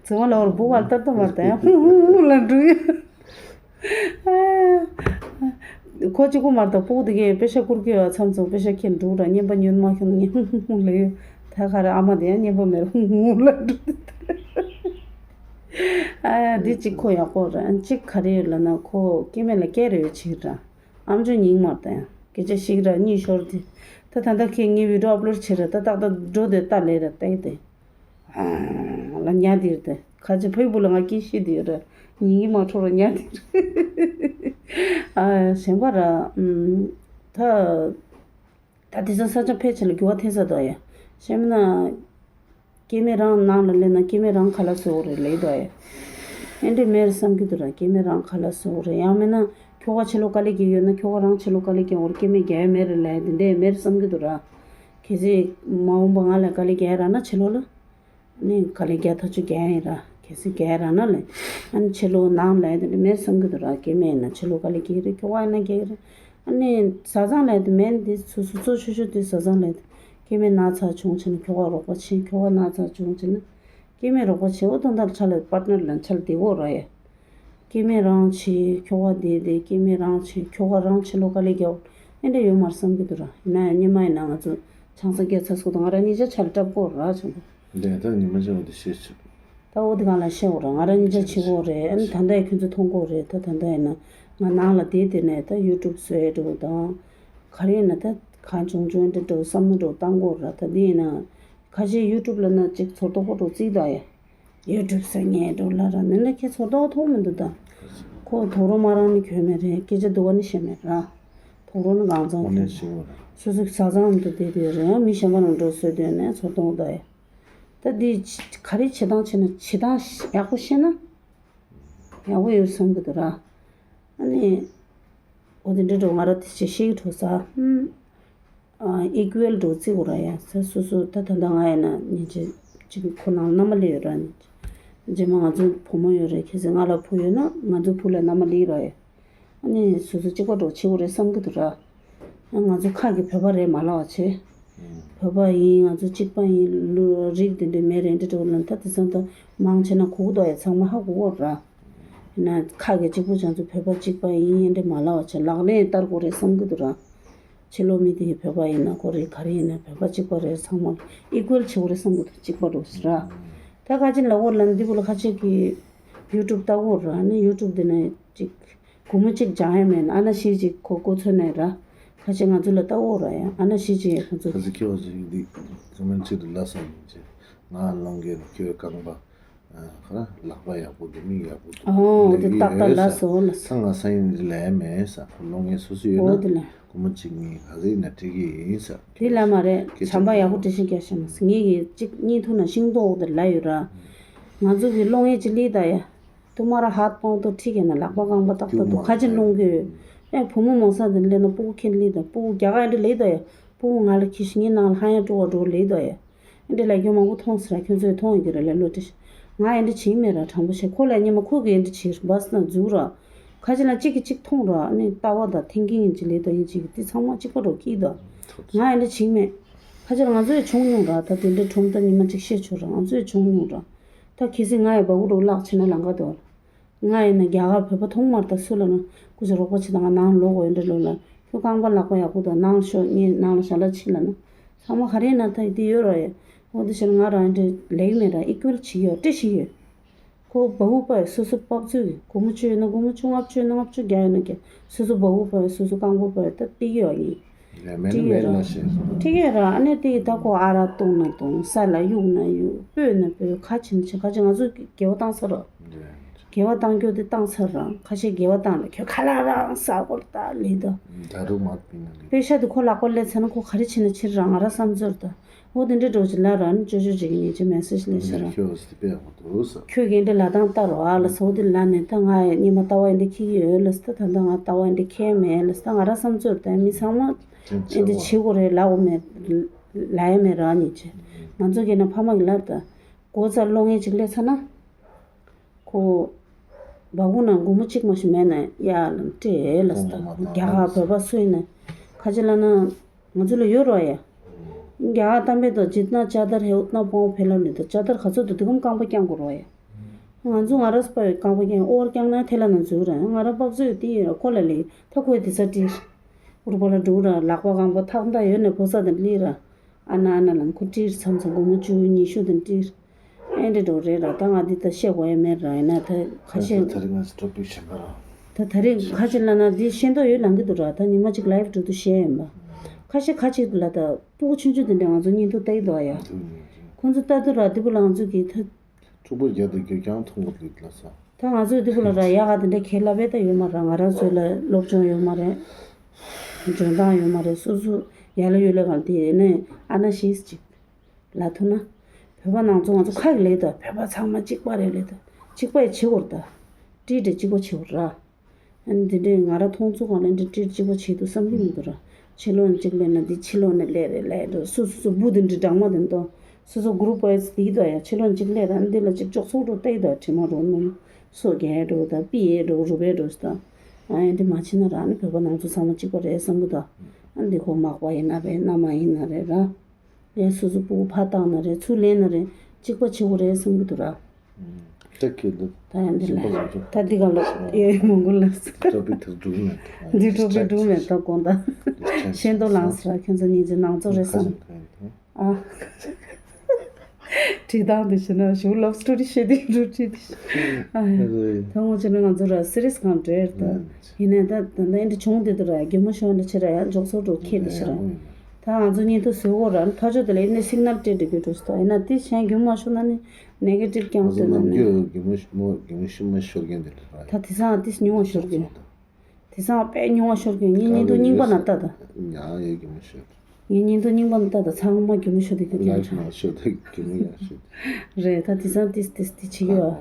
ཚོང་ལ་བར་བུ་གར་ལྟར་དུ་མར་དང་ཧུ་ཧུ་ཧུ་ལ་འགྲོ་ཡོད། ཁོ་གཅིག་པུ་མར་དང་སྤུ་གུ་དེ་གས་པེ་ཤ་ཁུར་གི་ཡོད་མཚམས་ཚོ་པེ་ཤ་ཁྱེར་འགྲོ་ར། རྔན་པ་ཉོས་མ་ཁྱོང་ངས་ཧུ་ཧུ་ཧུ་ལ་ཡོད། ད་ག་རེ་ཨ་མ་དེ་ཡང་རྔན་པ་མེད་ར་ཧུ་ཧུ་ཧུ་ལ་འགྲོ། ཨ་འདི་གཅིག་ཁོ་ཡག་པོ་ར། གཅིག་ག་རེ་ཡོད་ལ་ན་ཁོ་སྐྱེ་དམན་ལ་སྐད་རེ་ཡོད་བྱེད་ར། ཨམ་ཅོག་རྙིང་མ་དང་སྐད་ཆ་ཞིག་ར་གཉིས་ཤོར་ཏེ། ད་ད་ལྟ་ཁྱེད་ངའི་བི་ཌིའོ་ཨབ་ལོཌ་བྱེད་ར། ད་ཏག་ཏག་འགྲོ་དེ་ལྟ་ལས་ར་བལྟས་ཏེ། ཨ་ལ་ཉལ་དེ་རེད་དེ། ཁ་ཆེ་ཕ་གི་བུ་ལ་ང་སྐད་བཤད་དེ་ཡོད་ར། ཉིན་གྱི་མ་འཕྲོ་ར་ཉལ་དེ་རེད། ཨ་གཞན་པ་ར། ཨམ། ད་ད་དེ་ཚོ་ས་ཆ་ཕལ་ཆེར་ལ་འགྱུར་བ་ཐེབས་ས་འདུག་ཡ། གཞན་མིན་ན། སྐྱེ་དམན་རང་ནང་ལ་སླེབས་ན་སྐྱེ་དམན་རང་ཁ་ལག་བཟོ་དགོས་རེད་ལབ་འདུག་ཨེ། ཨེ་འདྲ་མེད་རེད་བསམ་གྱི་འདུག་ར། སྐྱེ་དམན་རང་ཁ་ལག་བཟོ་དགོས་རེད། ཡང་མིན་ན་ཁྱོ་ག་ཕྱི་ལོགས་དཀའ་ལས་རྒྱག་ཡོད་ན་ཁྱོ་ག་རང་ཕྱི་ལོགས་དཀའ་ལས་རྒྱག་དགོས་རེད། སྐྱེ་དམན་རྒྱག་ཡ་མེད་རེད་ལབ་ཡ་དེ་འདྲ་མེད་རེད་བསམ་གྱི་འདུག་ར། གལ་སྲིད་མ་འོངས་པ་ང་ལ་དཀའ་ལས་རྒྱག་ཡ་རག་ན་ཕྱི་ལོགས་ལ། ནི་དཀའ་ལས་རྒྱག་ཐག་ཆོད་རྒྱག་ཡ་ཡིན་ར། གལ་སྲིད་རྒྱག་ཡ་རག་ན་ལབ། ཨ་ནི་ཕྱི་ལོགས་ནང་ལབ་ཡ་དེ་འདྲ་མེད་བསམ་གྱི་འདུག་ར། སྐྱེ་དམན་ཡིན་ན་ཕྱི་ལོགས་དཀའ་ལས་རྒྱག་གི་རེད། ཁྱོ་ག་ཡིན་ན་རྒྱག་གི་རེད། ཨ་ནི་བཟའ་ཚང་ལབ་ཡ་དེ་མེད་འདི་སོ་སོ་གཙོ་ཆེ་ཤོས་དེ་བཟའ་ཚང་ལབ་ཡ་དེ། སྐྱེ་དམན་ན་ཚ་བྱུང་ཕྱིན་ན་ཁྱོ་ག་རོགས་པ་བྱེད། ཁྱོ་ག་ན་ཚ་བྱུང་ཕྱིན་ན་སྐྱེ་དམན་རོགས་པ་བྱེད། འོ་ད་ལྟར་ཆ་ལ་པར་ཊི་ནར་ལ་ཆ་ལ་བསྡད་དགོས་ར་ཡ། སྐྱེ་དམན་རང་བྱེད་ཁྱོ་ག་བསྡད་དེ། སྐྱེ་དམན་རང་བྱེད་ཁྱོ་ག་རང་ཕྱི་ལོགས་དཀའ་ལས་རྒྱག་ཨེ་འདྲ་ཡོད་མ་རེད་བསམ་གྱི་འདུག་ར། ཡིན་ན་ཡང་སྔོན་མ་ཡིན་ན་ང་ཚོ་ཆང་ས་བརྒྱབ་ཚར་སོང་དང་ང་རང་གཉིས་ཆ་ཆ་ལ་སྐྲག་གོ་ར་བྱུང་། འདི་ད་ཉི་མ་ཆེན་པོ་དེ་ཤེས་ཆོག་ད་འོ་དེ་གང་ལ་ཤེས་འོ་ར། ང་རང་གཉིས་ཆ་བྱེད་གོ་རེད། ཨ་ནི་ད་ལྟ་ཡི་ཁྱོད་ཚོ་མཐོང་གོ་རེད། ད་ད་ལྟ་ཡིན་ན་ང་ནང་ལ་བསྡད་དེ་ནས་ད་ཡུ་ཊུབ་བཟོས་འགྲོ་དང་། ག་རེ་ཡིན་ན་ད་གང་བྱུང་བྱུང་འདྲ་འགྲོ་བསམ་བློ་འགྲོ་བཏང་གོ་ར། ད་འདི་ཡིན་ན་ཁ་ཤས་ཡུ་ཊུབ་ལ་ན་ཅིག་ཚོར་དོགས་པོ་འགྲོ་རྩིས་ད་ཡ། ཡུ་ཊུབ་ཟེར་ངས་འགྲོ་ལ་ར་ནི་ལ་ཁྱེད་ཚོར་དོགས་མཐོང་མི་འདུག་ད། ཁོ་དོགས་རོ་མ་རང་ནི་གྱོན་མེད་རེད། སྐད་ཆ་འདུག་བ་ནི་བཤད་མེད་ར། དོགས་རོ་ནི་གང་ཚང་གྱོན་མེད། སོ་སོ་བཟའ་ཚང་དུ་བསྡད་དུས་རེད་ཡང་མི་གཞན་པ་ནང་འགྲོ་བཟོས་དུས་ནས་ཚོར་དོགས་ད་ཡ། ད་འདི་ག་རེ་བྱེད་སྟངས་བྱེད་ན་བྱེད་སྟངས་ཡག་པོ་ཤེས་ན་ཡག་པོ་ཡོད་བསམ་གྱི་འདུག་ར། ཨ་ནི། འོ་དེ་འདྲ་འགྲོ་ང་ར་དེ་ཅི་ཤེས་ཀྱི་འགྲོ་ས། ཧུམ། ཨ་ཨི་ཀུ་ཝལ་འགྲོ་བརྩི་དགོས་ར་ཡ། ས་སོ་སོ་ད་ད་ལྟ་ང་ཡིན་ན་ཉིན་གཅིག་གཅིག་ཁོ་ནང་མནའ་མ་སླེབས་ཡོད་ར་ནི། རྗེས་མ་ང་ཚོ་བུ་མོ་ཡོད་རེད། གལ་སྲིད་ང་ལ་བུ་ཡོད་ན་ང་ཚོ་བུ་ལ་མནའ་མ་སླེབས་ར་ཡ། ཨ་ནི་སོ་སོ་གཅིག་པ་འགྲོ་བྱེད་དགོས་རེད་བསམ་གྱི་འདུག་ར། ང་ཚོ་ཁ་གི་བོད་པ་རེད་མ་ལབ་པ་བྱས། བོད་པ་ཡིན། ང་ཚོ་གཅིག་པ་ཡིན། ལུ་རིགས་དེ་འདྲ་མེད་རེད་འདྲ་འགྲོ་ལ་ད་དེ་ཚང་ད་མང་ཆེ་ན་གོ་གི་འདུག་ཡ། ཚང་མ་ཧ་གོ་གི་ར། ཡིན་ན་ཁ་གི་གཅིག་པུ་ཅང་ཚོ་བོད་པ་གཅིག་པ་ཡིན་འདྲ་མ་ལབ་པ་བྱས་ལག་ལེན་བསྟར་དགོས་རེད་བསམ་གྱི་འདུག་ར། ཕྱི་ལོགས་མི་དེ་གི་བོད་པ་ཡིན་ན་གོ་རེད། ག་རེ་ཡིན་ན་བོད་པ་གཅིག་པ་རེད། ཚང་མ་ཨི་ཀུ་ཝལ་བྱེད་དགོས་རེད་བསམ་གྱི་འདུག་གཅིག་པ་འགྲོ་ཟེར་ར། ད་ཁ་ཅིག་ལབ་དགོས་ལབ་ན་འདི་བུ་ལ་ཁ་ཅིག་གི་ཡུ་ཊུབ་ལྟ་དགོས་ར་ནི་ཡུ་ཊུབ་དེ་ནས་ཅིག་སྒོར་མོ་གཅིག་སྦྱང་ཡ་མེད་ན་ཨ་ན་ཤི་ཅིག་ཁོ་ཁོ་ཚོ་ནས་ར། ཁ་ཅིག་ང་ཚོ་ལ་ལྟ་འོ་ར་ཡ་ཨ་ན་ཤི་ཅིག་ཡ་ཁོ་ཚོ། ཁ་ཅིག་ཁྱོད་ཅིག་འདི་ཁོ་མན་ཆེད་དུ་ལ་སང་ཡིན་ཅེ། ང་ལོང་གེ་ཁྱོད་རྐང་པ། ཁ་ལག་པ་ཡག་པོ་འདུག་མིག་ཡག་པོ་འདུག་ཨོ་དེ་ཏག་ཏག་ལ་སོ་ལ་སོ། ང་སང་ཡིན་ལས་མེད་ས་ཁོ་ལོང་ངེ་སོ་སོ་ཡོད་ན་སྒོར་མོ་གཅིག་གཉིས་ག་ཟིག་ན་འགྲིག་གི་ཡིན་ས། དེ་ལ་མ་རེད། བྱམས་པ་ཡག་པོ་འདྲ་ཞིག་རྒྱག་ཤེས་མ་སོང་། ངེད་ཀྱི་གཅིག་གཉིས་ཐུག་ན་ཤིང་ཏོག་དེ་ལ་ཡོད་ར། ང་ཚོ་གི་ལོང་ངེ་གཅིག་ལི་ད་ཡ། तुम्हारा हाथ पाँव तो ठीक है ना, ལག་པ་རྐང་པ་ཏག་ཏག་འདུག་ཁ་ཆེ་སློང་གི་ཡོད། ཨེ་བུ་མོ་མོ་ས་དེ་ལས་ན་སྤུ་གུ་ཁྱེར་ལི་དང་སྤུ་གུ་རྒྱ་གར་འདི་ལས་དོ་ཡ། སྤུ་གུ་ང་ལ་ཁྱི་ཤི་ངའི་ནང་ལ་ཧ་ཡང་སྤྲོ་བ་འགྲོ་ལས་དོ་ཡ། འདི་ལ་རྒྱུ་མང་པོ་མཐོང་ཟེར་ཁྱོད་ཚོས་མཐོང་ཡོད་ཀྱི་རེད་ལ་ལོ་ཏི་ང་ཡང་འདི་བྱིང་མེད་ར་དྲང་པོ་བཤད་ཁོ་ལ་ཉི་མ་ཁོ་གི་འདི་བྱིར་བ་སི་ན་འཛུགས་ར། ཁ་ཆེ་ལ་གཅིག་གིས་གཅིག་མཐོང་ར་ནི་ལྟ་བ་དང་ཐེང་ཀིང་ཡིན་གཅིག་ལས་དོ་ཡིན་གཅིག་གི་འདི་ཚང་མ་གཅིག་པ་འགྲོ་ཀྱི་དོ། ང་ཡང་འདི་བྱིང་མེད། ཁ་ཆེ་ལ་ང་ཚོས་བྱུང་མྱོང་ར་ད་དེ་འདྲའི་ཁྲོམ་ད་ཉི་མ་གཅིག་བཤད་ཆོག་ར་ང་ཚོས་བྱུང་མྱོང་ར། ད་གལ་སྲིད་ང་ཡི་བ་གུ་རུ་བརླག་ཕྱིན་ན་ལང་ཀ་དོ། ང་ཡིན་ན་རྒྱ་གར་བོད་པ་མཐོང་མར་ད་སུ་ལ་ན་སྐུ་ཞབས་རོགས་པ་ཆེ་ད་ང་ནང་ལོག་གོ་ཡོད་འདྲ་ལོ་ལ་ཁྱོད་རྐང་པ་ལག་པ་ཡག་པོ་ད་ནང་ཤོག་ངས་ནང་ལ་ཞལ་ལག་ཕྱིན་ལ་ན་ཚང་མ་ག་རེ་ན་ད་ཡི་དེ་ཡོད་ར་ཡ། འོ་དེ་ཕྱིར་ང་རང་འདྲ་ལེགས་མེད་ར་ཨི་ཀུལ་བྱེད་ཡོད་ཏེ་བྱེད་ཡོད། ཁོ་བ་གུ་པ་ཡ་སོ་སོ་པབ་ཚུ་གི་སྒོར་མོ་བཅུ་ཡོད་ན་སྒོར་མོ་བཅུ་ལྔ་བཅུ་ཡོད་ན་ལྔ་བཅུ་རྒྱ་ཡོད་ན་རྒྱ་སོ་སོ་བ་གུ་པ་ཡ་སོ་སོ་རྐང་པ་པ་ཡ་ད་ཏི་ཡོད་ཡིན། ལས་མེད་ན་ཏིག་ཡོད་མེད་ར། ལ་ཤེས་སོང་། ཏིག་ཡོད་ར་ཨ་ནེ་ཏིག་ད་ཁོ་ཨ་ར་བཏུང་ན་བཏུང་ས་ལ་གཡུག་ན་གཡུག་སྤོས་ན་སྤོས་ཁ་ཆེ་ན་ཆེ་ཁ་ཆེ་ང་ཚོ་དགེ་བ་བཏང་ས་ར། དགེ་བ་བཏང་རྒྱུ་དེ་བཏང་ས་ར་ཁ་ཆེ་དགེ་བ་བཏང་ལ་ཁྱོད་ཁ་ལག་རང་ས་སྐོར་ད་ལེ་ད། ད་རུ་མ་པིན་ན་ལེ། པེ་ཤ་དེ་ཁོ་ལག་པ་ལས་ཚ་ན་ཁོ་ག་རེ་བྱེད་ན་ཕྱིར་ར་ང་ར་བསམ་ཚོར་ད། འོ་དེ་འདྲའི་འགྲོ་ཅི་ལ་ར་ནི་ཅོ་ཅོ་ཅིག་ཉིན་ཅི་མེ་སེ་ཇི་ལས་ཤི་ར། ཁྱོད་ཨོ་སི་དེ་པེ་ཧོ་དོ་ས། ཁྱོད་གན་འདྲ་ལ་དང་ལྟ་རོ་ཨ་ལ་སོ་དེ་ལ་ནས་ད་ང་ཡ་ཉི་མ་ལྟ་བ་ཡིན་འདི་ཁྱི་ཡོད་ལ་སི་ད་ད་ལྟ་ང་ལྟ་བ་ཡིན་འདི་ཁྱེད་མེད་ལ་སི་ད་ང་ར་བསམ་ཚོར་ད་མི་ཚང་མ་ཨེ་འདི་བྱེད་དགོས་རེད་ལ་འོ་མེད་ལ་ཡ་མེད་ར་ཉིན་ཅི། ང་ཚོ་གན་ན་ཕ་མ་གི་ལབ་ད་སྒོ་རྩར་སློང་ངེས་ཅིག་ལས་ཚ་ན། ཁོ། བ་གུ་ན་སྒོར་མོ་གཅིག་མ་ཞིག་མེད་ན་གཡར་ལ་སྤྲད་ལ་ས་རྒྱ་གར་བོད་པ་སུ་ཡིན་ན་ཁ་ཆེ་ལ་ན་ང་ཚོ་ལ་ཡོད་རོགས་ཡ། རྒྱ་གར་གཏམ་དཔེ་དང་ཇི་ཏ་ན་ཅ་དར་ཧེ་ཨུ་ཏ་ན་པོང་ཕེ་ལ་ལི་དང་ཅ་དར་ག་ཚོད་དུ་དུ་གམ་རྐང་པ་བརྐྱང་དགོས་རོགས་ཡ། ང་ཚོ་ང་ར་སྤ་ཡོད་རྐང་པ་བརྐྱང་ཨོ་བར་བརྐྱང་ན་ཐེ་ལ་ན་འཛུལ་ར་ང་ར་པབ་ཚོད་དེ་ཡོད་ར་ཁོ་ལ་ལི་ད་ཁོས་དེ་ས་ཏིར། ཨུར་པ་ལ་འགྲོ་ར་ལག་པ་རྐང་པ་ཐག་མདའ་ཡོད་ནས་ཕོ་ས་དང་ལི་ར། ཨ་ན་ཨ་ན་ལ་ཁུ་ཏིར་མཚམས་མཚམས་སྒོར་མོ་བཅུ་ཉི་ཤུ་དང་ཏིར། ཨེ་འདྲ་འགྲོ་རེད་ར་ད་ང་འདི་ད་བཤད་དགོས་ཡ་མེད་ར་ཡིན་ན་ད་ཁ་ཤས། ད་རིང་ང་ཚོ་ཊོ་པིག་གཞན་པ་ར། ད་ད་རིང་ཁ་ཤས་ལ་ན་འདི་ཤེས་མདོག་ཡོད་ལང་གི་འདུག་ར་ད་ཉི་མ་གཅིག་ལའིབ་འགྲོ་དུས་བཤད་ཡིན་པ། ཁ་ཤས་ཁ་ཅིག་ལ་ད་སྤུ་གུ་ཆུང་ཆུང་དེ་འདྲ་ང་ཚོ་བརྙན་ཐུང་ལྟ་ཡི་འདུག་ཡ། ཁོང་ཚོ་ལྟ་དུས་ར་འདི་པོ་ལ་ང་ཚོ་གི་ད། ཕྲུ་གུ་བརྒྱ་དང་བརྒྱད་ཀྱང་མཐོང་གི་འདུག་ལ་ས། ད་ང་ཚོས་འདི་པོ་ལ་ར་ཡག་ག་དེ་འདྲ་ཁས་ལབ་པས་ད་ཡོད་མ་ར་ང་རང་ཚོ་ལ་སློབ་སྦྱོང་ཡོད་མ་རེད། འཇོན་ཐང་ཡོད་མ་རེད་སོ་སོ་ཡ་ལ་ཡོད་ལ་གང་དེ་ནས་ཨ་ན་ཤེས་ཅིག་ལ་ཐུ་ན། བོད་པ་ནང་ཚོ་ང་ཚོ་ཁ་གི་ལས་ད་བོད་པ་ཚང་མ་གཅིག་པ་རེད་ལས་ད་གཅིག་པ་ཡི་བྱེད་དགོས་ར་ད། བཀྲིས་འདྲ་གཅིག་པ་བྱེད་དགོས་ར། ཨ་ནི་འདི་འདྲས་ང་རང་མཐོང་ཚུལ་གང་ལས་འདི་བཀྲིས་གཅིག་པ་བྱེད་དུ་བསམ་གྱི་མི་འདུག་ར། ཕྱི་ལོགས་ནས་གཅིག་ལས་ན་འདི་ཕྱི་ལོགས་ནས་ལས་རེད་ལས་འགྲོ་སོ་སོ་སོ་སྦུག་འདི་འདྲས་སྦྲང་མ་འདི་འདོ། སོ་སོ་གུ་རུབ་བོ་ཡི་སི་འདི་དོ་ཡ་ཕྱི་ལོགས་ནས་གཅིག་ལས་ར་འདི་ལ་གཅིག་ཅོག་ཚོགས་འགྲོ་བལྟས་དོ་དྲི་མ་རོ་ནུ། སོ་རྒྱལ་འགྲོ་ད་པི་ཡེ་འགྲོ་རུ་བེ་འགྲོ་སི་ད། ཨ་ཡ་འདི་མ་ཕྱི་ན་ར་ནི་བོད་པ་ནང་ཚོ་ཚང་མ་གཅིག་པ་རེད་བསམ་གི་ད། ཨ་འདི་ཁོ་མག་པ་ཡིན་ན་རེད་མནའ་མ་ཡིན་ན་རེད་ར། ལས་སོ་སོ་སྤུ་གུ་ཕར་བཏང་ན་རེད་ཚུར་ལེན་ན་རེད་གཅིག་པ་བྱེད་དགོས་རེད་བསམ་གི་འདུག་ར། ལྟ་གི་འདུག་ད་ཡང་འདི་ལ་ད་འདི་ག་ལོ་ཡོད་མོང་གུ་ལ་ས། ཊོ་པིག་ཐུག་འགྲུག་མེད་འདུག་འདི་ཊོ་པིག་འགྲུག་མེད་འདུག་དགོངས་དག་ཤེས་མདོག་ལངས་ས་ར་ཁྱོད་ཚོ་ཉིན་ཚེ་ནང་ཚོ་རེད་བསམ། ཨ། བྲིས་སྟངས་དེ་བྱས་ན་ཞུ་ལབ་སི་ཊོ་རི་བཤད་དེ་འགྲོ་བྲིས་དེ་བྱས། ཨ་ཡ། ད་ངོ་བྱས་ན་ང་ཚོ་ར་སི་རི་སི་གང་འདྲེར་ད། ཡིན་ནའི་ད་ད་ད་འདི་བྱུང་དེ་དུ་ར་རྒྱུ་མ་ཤོར་འདྲ་ཆེ་ར་ཡ་འཇོག་ཚོགས་འགྲོ་ཁྱེད་དེ་ཤི་ར། ད་ང་ཚོ་གཉིས་ཐུག་བཟོས་གོ་ར་ཕ་ཆོས་དེ་ལ་ཡིན་ནའི་སིག་ནལ་སྤྲད་འགྲོ་རྒྱུ་འགྲོ་སི་ད་ཡིན་ན་དེ་གཞན་རྒྱུ་མ་ཤོར་ན་ནི་ནེ་གེ་ཊིབ་རྐྱང་སྟོན་ན་ནི། རྒྱུ་མ་ཤོར་མོ་རྒྱུ་མ་ཤོར་མཁན་དེ་ར། ད་དེ་སང་དེ་ཉུང་བ་ཤོར་གི། དེ་སང་དཔེ་ཉུང་བ་ཤོར་གི་ངའི་བརྙན་ཐུང་རྙིང་པ་ན་ལྟ་ད། ཡང་ཡོད་རྒྱུ་མ་ཤོར། ངའི་བརྙན་ཐུང་རྙིང་པ་ན་ལྟ་ད་ཚང་མ་རྒྱུ་མ་ཤོར་དེ་གི་ལའིབ་ནང་ཤོར་དེ་རྒྱུ་མ་ཡང་ཤོར། རེད་ད་དེ་སང་ཏིས་ཏིས་ཏིས་བྱེད་ཀྱི་ཡོད།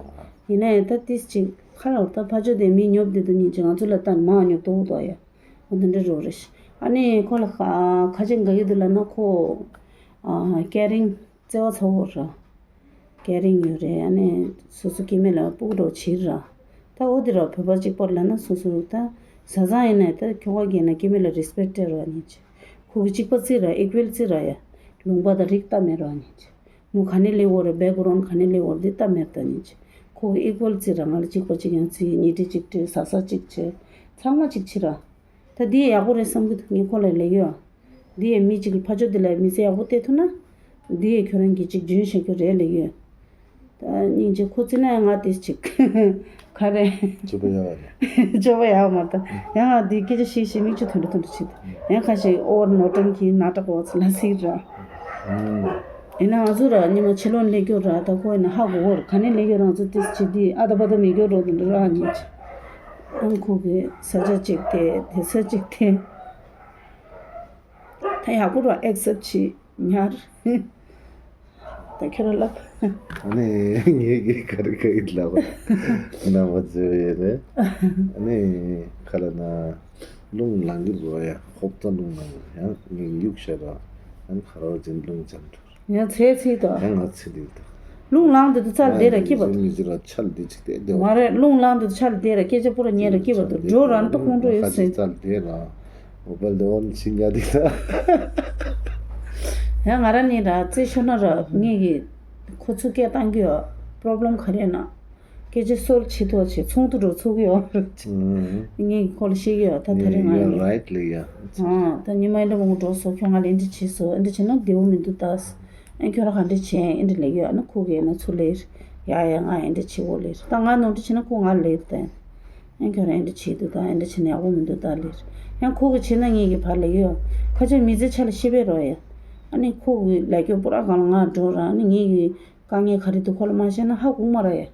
ཡིན་ན་ཡང་ད་ཏིས་ཅིག་ཁ་ལ་ད་ཕ་ཆོས་དེ་མི་ཉོབ་དེ་དུ་ཉིན་ཅིག་ང་ཚོ་ལ་ལྟ་ན་མ་ཉོབ་དོ་དོ་ཡ། འོ་དེ་འདྲ་རོ་རེ་ཤི། ཨ་ནི་ཁོ་ལ་ཁ་ཁ་ཆེ་འགའ་ཡོད་དུ་ལ་ན་ཁོ། ཨ་ཀེ་རིང་། བརྩེ་བ་ཚ་བོ་ར། ཀེ་རིང་ཡོད་རེད་ཨ་ནི། སོ་སོ་སྐྱེ་དམན་ལ་སྤུ་གུ་འདྲ་བོ་བྱེད་ར། ད་འོ་དེ་ར་བོད་པ་གཅིག་པར་ལབ་ན་སོ་སོ་ད། བཟའ་ཚང་ཡིན་ན་ད་ཁྱོ་ག་རྒན་ན་སྐྱེ་དམན་ལ་རེ་སི་པེག་སྤྲད་རོགས་ཉིན་ཅིག་ཁོ་གི་གཅིག་པ་བརྩི་ར་ཨི་ཀུ་ཝལ་བརྩི་ར་ཡ། ལུང་པ་དང་རིགས་ལྟ་མེད་རོགས་ཉིན་ཅིག་མོ་ག་ནས་སླེབས་འོ་ར་བེག་གྷ་རོན་ཌི་ག་ནས་སླེབས་འོ་ར་འདི་ལྟ་མེད་ད་ཉིན་ཅིག་ཁོ་གི་ཨི་ཀུ་ཝལ་བརྩི་ར་ང་ལ་གཅིག་པ་གཅིག་ཡང་བརྩི་ཉི་ཁྲི་གཅིག་སྤྲད་ཟ་ས་གཅིག་བྱེད། ཚང་མ་གཅིག་བྱེད་ར། ད་འདི་ཡག་པོ་རེད་བསམ་གི་འདུག་ངས་ཁོ་ལ་ལབ་ཡོད། འདི་ཡི་མི་གཅིག་ལ་ཕ་ཆོས་འདི་ལ་མི་ཚེ་ཡག་པོ་སྟེར་ཐུབ་ན། འདི་ཡི་ཁྱོད་རང་གིས་གཅིག་རྒྱུན་བཞག་རྒྱུ་རེད་ལབ་ཡོད། ད་སྙིང་རྗེ་ཁོ་བརྩིས་ན་ང་ཏིས་གཅིག་ག་རེ། སྤྱོད་པ་ཡག་རེད། སྤྱོད་པ་ཡག་མ་ད། ཡང་ང་འདི་སྐད་ཆ་བཤད་བཤད་མིག་ཆུ་ཐོན་འགྲོ་ཐོན་འགྲོ་བྱེད། ཡང་ཁ་ཤས་ཨོ་ནོ་ཀྲམ་གྱི་ན་ཏྲ་གོ་ཚ་ལ་སིག་ར། ཡིན་ན་ང་ཚོ་ར་ཉི་མ་ཕྱི་ལོགས་ལས་སྐྱོ་ར་ད་ཁོ་ཡིན་ན་ཧ་གོ་གོ་ར་ག་ནས་ལས་སྐྱོ་རང་ཚོ་ཏིས་བྱེད་དུས་ཨ་ད་པ་ད་མི་སྐྱོ་རོ་དེ་འདྲ་ར་ཉིན་ཅིག་ཨང་ཁོ་གི་ས་ཆ་གཅིག་དེ་དེ་ས་གཅིག་དེ། ད་ཡག་པོ་ར་ཨེག་སེབ་བྱེད་ཉར། ད་ ཁྱོད་རང་ལབ། ཨ་ནི་ངས་ཀྱིས་ག་རེ་ག་ཡིན་ལབ་པ། ནང་པ་བརྗོད་ཡོད་རེད། ཨ་ནི་ག་ལ་ན་རླུང་ལངས་ཀྱི་རོ་ཡ། ཧོབ་ཏ་རླུང་ལངས་ཡང་ངས་གཡུག་བཞག་ར། ཨ་ནི་ཁ་རོག་ཅན་རླུང་འཇམ་འགྲོ། ཡང་ཚེ་ཚིག་དོ། ཡང་ང་ཚེ་འདི་དོ། རླུང་ལངས་དེ་དུ་ཚར་དེ་ར་སྐྱིད་པ་དོ། མི་ཚེ་ར་ཆལ་འདི་ཅིག་དེ་དེ་མ་རེད། རླུང་ལངས་དེ་དུ་ཚར་དེ་ར་སྐད་ཆ་པོ་ར་ཉན་ར་སྐྱིད་པ་དོ། འགྲོ་ར་ན་ཏོ་ཁོང་འགྲོ་ཡོད་ཟེར། ཚར་དེ་ར། འོ་པལ་དེ་འོ་ནི་ཤིང་ག་དེ་ད། ཡང་ང་ར་ནི་ར་རྩེ་ཤོར་ན་ར་ངེད་ཀྱི་ཁོ་ཚོ་སྐད་བཏང་གི་ཡོད། པོ་རོབ་ལེམ་ག་རེ་ན། སྐད་ཆ་སོར་ཆེ་ཐོག་ཆེ་ཚོང་དུ་འགྲོ་ཚུགས་ཡོད། ངས་ཁོ་ལ་བཤད་ཀྱི་ཡོད། ད་ད་རེས་ང་ཡོད་རེད་ལེ་ཡ། ཨ་ད་ཉི་མ་ཨེ་འདྲ་མང་པོ་འགྲོ་སོང་། ཁྱོད་ང་ལ་ཨེ་འདྲ་བྱས་སོང་། ཨེ་འདྲ་བྱས་ན་བདེ་བོ་མི་འདུག་ད། ཨེ་ཁྱོད་རང་ག་འདྲ་བྱས་ཨེ་འདྲ་ལབ་ཡོད། ཨ་ན་ཁོ་གིས་ཨ་ན་ཚུར་ལབ། ཡ་ཡ་ང་ཨེ་འདྲ་བྱེད་དགོས་ལབ། ད་ང་ནོར་འཁྲུལ་བྱས་ན་ཁོ་ང་ལ་ལབ་ད། ཨེ་ཁྱོད་རང་ཨེ་འདྲ་བྱས་འདུག་ད། ཨེ་འདྲ་བྱས་ན་ཡག་པོ་མི་འདུག་ད་ལབ། ཡང་ཁོ་གིས་བྱས་ན་ངེད་ཀྱི་ཕར་ལབ་ཡོད། ཁ་ཆེ་མི་ཚེ་ཆ་ལ་ཤེས་པས་རོགས་ཡ། ཨ་ནི་ཁོ་གིས་ལབ་རྒྱུ་པོ་ར་གང་ལ་ང་འགྲོ་ར། ཨ་ནི་ངེད་ཀྱི་དཀའ་ངལ་ག་རེ་འདུག་ཁོ་ལ་མ་བཤད་ན་ཧ་གོ་མ་ར་ཡ།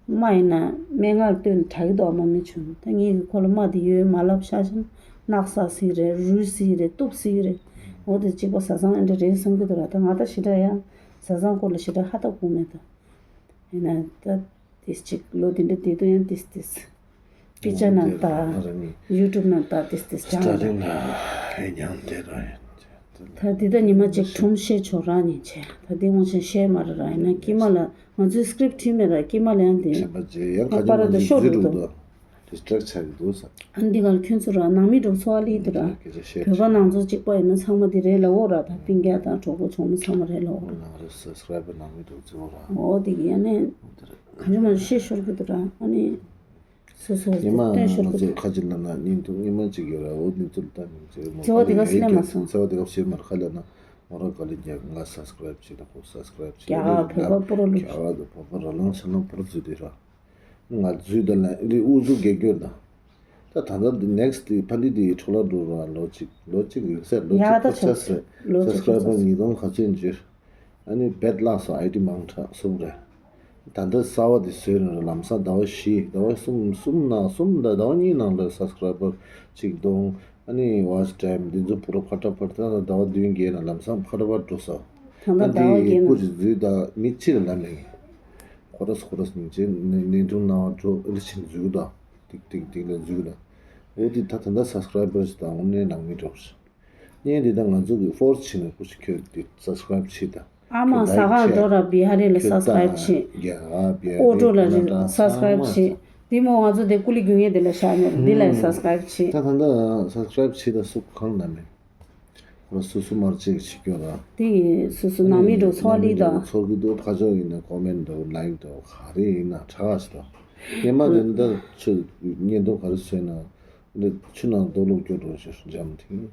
མ་ཡིན་ན་སྨྲེ་སྔགས་བཏོན་དྲག་གི་འདུག་ཨ་མ་མི་བྱུང་། ད་ངེད་ཀྱིས་ཁོ་ལ་མ་དེ་ཡོད་མ་ལབ་ཤག་བྱས་ན་སྣག་ས་སྲིད་རེད། རུལ་སྲིད་རེད། གཏུབ་སྲིད་རེད། འོ་དེ་གཅིག་པ་བཟའ་ཚང་ཨེ་འདྲ་རེད་བསམ་གྱི་འདུག་ར། ད་ང་ད་ཞེ་དྲག་ཡང་བཟའ་ཚང་སྐོར་ལ་ཞེ་དྲག་ཧ་ད་གོ་མེད་ད། ཡིན་ན་ད་དེ་གཅིག་ལོ་དེ་འདྲ་དེ་དུ་ཡང་དེ་དེ་པི་ཅ་ནང་ད་ཡུ་ཊུབ་ནང་ད་དེ་དེ་སྦྱང་ད། ད་དེ་ད་ཉི་མ་གཅིག་ཁྲོམ་བཤད་ཆོག་རང་ཉིན་བྱས། ད་དེ་ངོ་ཆེན་བཤད་མ་རེད་ར། ཡིན་ན་དཀྱིལ་མ་ལ། ང་ཚོའི་སི་ཀི་རིབ་ཊི་བྲིས་མེད་ར། དཀྱིལ་མ་ལ་ཡང་དེ་ཁྱད་པར་ཅན་ཡང་ཁ་པར་ཅིག་དང་ཤོར་འགྲོ་འདུག་ཌིས་ཊེག་ཆགས་ཀྱི་འདུག་ས། ཨ་འདི་ག་ལ་ཁྱོད་ཚོ་ར་ནང་མི་འགྲོ་ཚོ་ཨ་ལི་དུ་ར། སྐད་ཆ་བཤད་བོད་པ་ནང་ཚོ་གཅིག་པ་ཡིན་ན་ཚང་མ་དེ་རེད་ལ་འོ་ར། ད་སྤུན་ཀྱག་དང་གྲོགས་པོ་ཚོགས་མི་ཚང་མ་རེད་ལ་འོ་ར། ནང་རེ་སབ་སི་ཀ་རའི་བར་ནང་མི་འགྲོ་ཚོ་ར། འོ་དེ་གི་ཡ་ནས་ག་ཚོད་མ་བཤད་ཤོར་གི་འདུག་ར། ཨ་ནི་སོ་སོ་ཉི་མ་སྟོན་ཤོར་ང་གི་ཚོ་འདུག་ཁ་ཅིག་ལ་ན་ཉིན་ཐུང་ཉི་མ་གཅིག་ཡོད་ར། འོ་ནི་ཚོ་ལ་ད་ཉིན་ཚེ་མོ་ཚེ་བ་དེ་ག་སི་ལེ་མ་སོང་། ཚེ་བ་དེ་ག་བཤད་མ་ར། ཁ་ལ་ན་མོ་ར་ག་ལི་ཉག་ང་སབ་སི་ཀ་རའི་བར་བྱེད་ད་ཁོ་སབ་སི་ཀ་རའི་བར་བྱེད་ད་ཁོ་རྒྱ་གར་བོད་པ་པོ་ར་ལུགས། རྒྱ་གར་དུ་བོད་པ་ར་ལང་ཆ་ན་པོ་ར་ཚུད་དེ་ར། ང་འཛུལ་ད་ལ་ཨི་རི་ཨུ་ཚུགས་རྒྱག་རྒྱུ་ད། ད་ད་ལྟ་འདི་ནེག་སི་ཊི་འདི་ཕ་འདི་འདི་འཕྲོ་བརླག་འགྲོ་ར། ལོ་གཅིག་ལོ་གཅིག་ཡོད་ས་རེད། ལོ་ཡ་གཅིག་ད་ཕོ་ཆ་ཆགས་ཟེར། ལོ་སབ་སི་ཀ་རའི་བར་ཆགས་ཉིས་སྟོང་ག་ཚོད་འཇུ། ཨ་ནི་བེད་ལགས་སོ་ཨའི་ཌི་མང་དྲགས་གསུམ་རེད། ད་ལྟ་གསར་བ་འདི་བཟོས་ན་ལམ་སང་ཟླ་བ་བཞི་ཟླ་བ་གསུམ་གསུམ་ནང་གསུམ་ཟླ་ཟླ་བ་གཉིས་ནང་ལ་སབ་སི་ཀ་རའི་བར་གཅིག་སྟོང་། ཨ་ནི་ཝ་ཆི་ཊའིམ་འདི་ཚོ་པུ་ར་ཕ་ཏྲ་ཕ་ཏྲ་ད་ཟླ་བ་བདུན་བརྒྱད་ནང་ལམ་སང་ཕ་ཏྲ་ཕ་འགྲོ་ས། ད་ལྟ་ཟླ་བ་བརྒྱད་ནང་སྐུ་ཅིག་འཛུལ་ད་མི་ཕྱི་ལ་ལམ་ཡིན། ཁོ་ར་སོ་ཁོ་ར་སྙིང་རྗེ་ནས་ནས་དྲུང་ནང་འགྲོ་ཨེ་ལ་ཕྱིན་འཛུལ་ད། ཏིག་ཏིག་ཏིག་ལ་འཛུལ་ད། འོ་དེ་ད་ད་ལྟ་སབ་སི་ཀ་རའི་བར་ཞིག་དང་དངོས་གནས་ནང་མི་འགྲོ་ས། ངས་འདི་ད་ང་ཚོ་གི་ཕོར་སི་བྱས་ནས་ཁུ་ཤི་ཁྱོད་འདི་སབ་སི་ཀ་རའིབ་བྱེད་ད། ཨ་མ་ཟ་ཁང་འགྲོ་ར་བི་ཧ་རི་ལ་སབ་སི་ཀ་རའིབ་བྱེད། རྒྱ་གར་བི་ཧ་རི་ཨོ་ཊོ་ལ་ཀ་ན་ཊ་སབ་སི་ཀ་རའིབ་ཚང་མ་བྱེད། འདི་མོ་ང་ཚོ་དེ་ཀུ་ལི་རྒྱུ་ངན་དེ་ལ་བཞག་ནས་འདི་ལ་སབ་སི་ཀ་རའིབ་བྱེད། ད་ད་ད་སབ་སི་ཀ་རའིབ་བྱེད་ད་སུ་གང་ན་མེད། ཁོ་སུ་སུ་མར་ཅིག་བྱེད་སྐྱོ་ར། དེ་ཡིན་སུ་སུ་ནང་མི་འགྲོ་ཚོགས་ལི་དང་། ཚོགས་ཀྱི་འདུག་ཕ་ཕྱོགས་ཡིན་ན་ཀོ་མེན་འདུག་ལའིག་འདུག་ག་རེ་ཡིན་ན་གྲགས་ཞིག་དང་། སྙེ་མ་དེ་འདི་ཆུ་བརྙན་ཐུང་ག་རེ་བཟོས་ན་འདི་ཆུ་ནང་རྡོ་ལུག་སྐྱོ་འགྲོ་ཞིག་འཇམ་ཐིང་།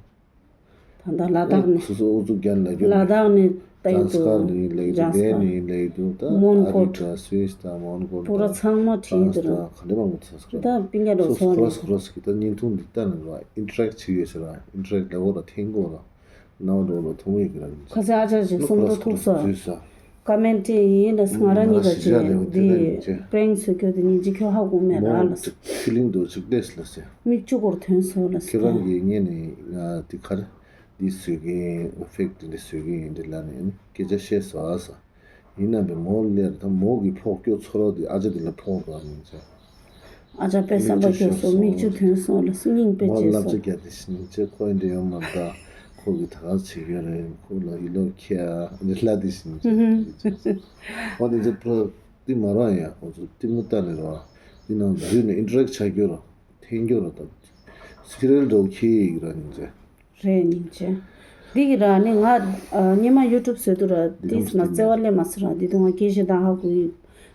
ད་ལྟ་ལ་དྭགས་ནས། སོ་སོ་ཨུ་ཚུགས་རྒྱན་ལ་རྒྱུ་ལ་དྭགས་ནས་ད་ཡིན་འདུག་ཇང་སི་ཀར་ནས་ལེགས་འདུག་ཇང་སི་ཀར། ལྡན་ནས་ལེགས་འདུག་ད་མོན་གྷོ། ཨ་རི་དང་སུད་སི་དང་མོན་གྷོ་པུ་ར་དང་ཚང་མ་བྲིས་འདུག་ར། ད་ག་འདྲ་མང་པོ་ཚ་སི་ཀར། ད་པིང་ཀ་འགྲོ་སོ་སོ་ཚོ་ཁོ་ར་རེད། སོ་ཁོ་ར་སི་ཀི་ད་བརྙན་ཐུང་འདི་ལྟ་ན་ར་ཨིན་ཊ་རེག་བྱེད་ཡོད་ས་ར། ཨིན་ཊ་རེག་ལ་འོ་ར་ཐེང་གོ་ར། ནའོ་འགྲོ་ལ་ཐུང་ཡོད་ཀྱི་ར། ཁ་སང་ཨ་ཅག་ཅིག་སུམ་མདོ་ཐུག་སོ། འཛུལ་ས། ཀ་མེན་ཊི་ཡིན་ལ་ང་རང་གཉིས་ཀ་ཅེ་འདི་པྲེང་སུ་ཁྱོད་དེ་ཉིན་གཅིག་ཁྱོད་ཧ་གོ་མེད་ར་ལ། ཕི་ལིང་དུ་ཅིག་ལས་ལ་སེ། མིག་ཆུ་སྐོར་ཐོན་སོ་ལ་སེ། ཁྱེད་རང་གི་ངས་ནི་ང་དེ་གར་འདི་བཟོས་ཀྱི་ཡིན། ཨེ་ཕེག་ཊི་འདི་བཟོས་ཀྱི་ཡིན་འདི་ལ་ནི་སྐད་ཆ་བཤད་སོ་ཨ་ས། ཡིན་ན་པའི་མོ་ལེར་ད་མོ་གི་ཕོག་སྐྱོ་ཚོ་རོ་དེ་ཨ་ཅག་དེ་ལ་ཕོག་རོ་ནི་ཚེ། ཨ་ཅག་པས་བསམ་པ་སྐྱོ་སོང་། མིག་ཆུ་ཐོན་སོང་ལ་སྙིང་དཔེ་བརྗེད་སོང་། མོ་ལབ་ཅིག་རྒྱ་དེ་བཞིན་ཅེ་ཁོ་ཡིན་འདྲ་ཡོང་མ་ད་ཁོ་གི་ད་ག་བྱེད་ཀྱི་རེད། ཁོ་ལ་ཡིད་ལོག་ཁྱེད་ཨ་འདི་ལ་དེ་བཞིན་ཅེ། ཁོ་དེ་ཚོ་ཕྲ་དེ་མ་རང་ཡ་ཁོ་ཚོ་གཏི་མུ་ལྟ་ནས་རོ། དེ་ནང་འཛུལ་ནས་ཨིན་ཊ་རེག་བྱ་རྒྱུ་རོ། འཐེན་རྒྱུ་རོ་ད། སི་རེལ་འགྲོ་ཁྱེད་ཡིག་ར་ནི་ཚེ། རེད་ཉིན་བྱེད། འདི་གི་ར་ནི་ང་སྙེ་མ་ཡུ་ཊུབ་བཟོས་དུས་ར་ཏིས་མ་བརྩེ་བ་ལས་མ་སི་ར་འདི་དུང་ང་སྐད་ཆ་དང་ཧ་གོ་ཡིན།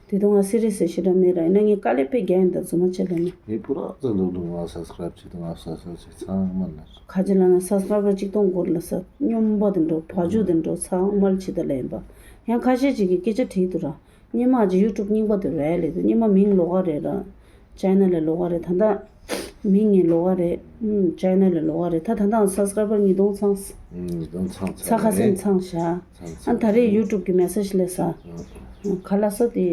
འདི་དུང་ང་སི་རི་སི་ཞེ་དྲག་མེད་ར་ཡིན་ན་ངས་དཀའ་ལས་དཔེ་རྒྱག་ཡིན་ད་རྫུན་མ་བྱེད་ལ་ནི། ངས་པུ་ར་ཙང་འགྲོ་འདུག་ང་སབ་སི་ཀ་རའིབ་བྱེད་དུ་ང་སབ་སི་ཀ་རའིབ་བྱེད་ཚང་མ་ལ། ཁ་ཅིག་ལ་ན་སབ་སི་ཀ་རའིབ་པར་གཅིག་སྟོང་སྐོར་ལ་ས་སྙོམས་པ་དེ་འགྲོ་བ་ཇུ་དེ་འགྲོ་ཚང་མ་ལ་བྱེད་ད་ལ་ཡིན་པ། ཡང་ཁ་ཤས་ཅིག་གིས་སྐད་ཆ་དྲིས་འདུག་ར། སྙེ་མ་ཅིག་ཡུ་ཊུབ་རྙིང་པ་དེ་རེད་ལས་དུ་སྙེ་མ་མིང་ལོགས་ཀ་རེད་ར། ཅའི་ན་ལ་ལོགས་ཀ་རེད་ད་ལྟ། མིང་ངའི་ལོགས་ཀ་རེད། ཨུམ་ཅའི་ན་ལ་ལོགས་ཀ་རེད་ད་ད་ལྟ་སབ་སི་ཀ་རའི་བར་ཉིས་སྟོང་ཚང་། ཨུམ་ཉིས་སྟོང་ཚང་ཚང་ཚ་ཁ་སེང་ཚང་བཞག་ཚང་ཚང་ཨ་ད་རེས་ཡུ་ཊུབ་གི་མེ་སེ་ཇི་སླེབས་ས། ཨུམ། ཁ་ལག་ས་དེ།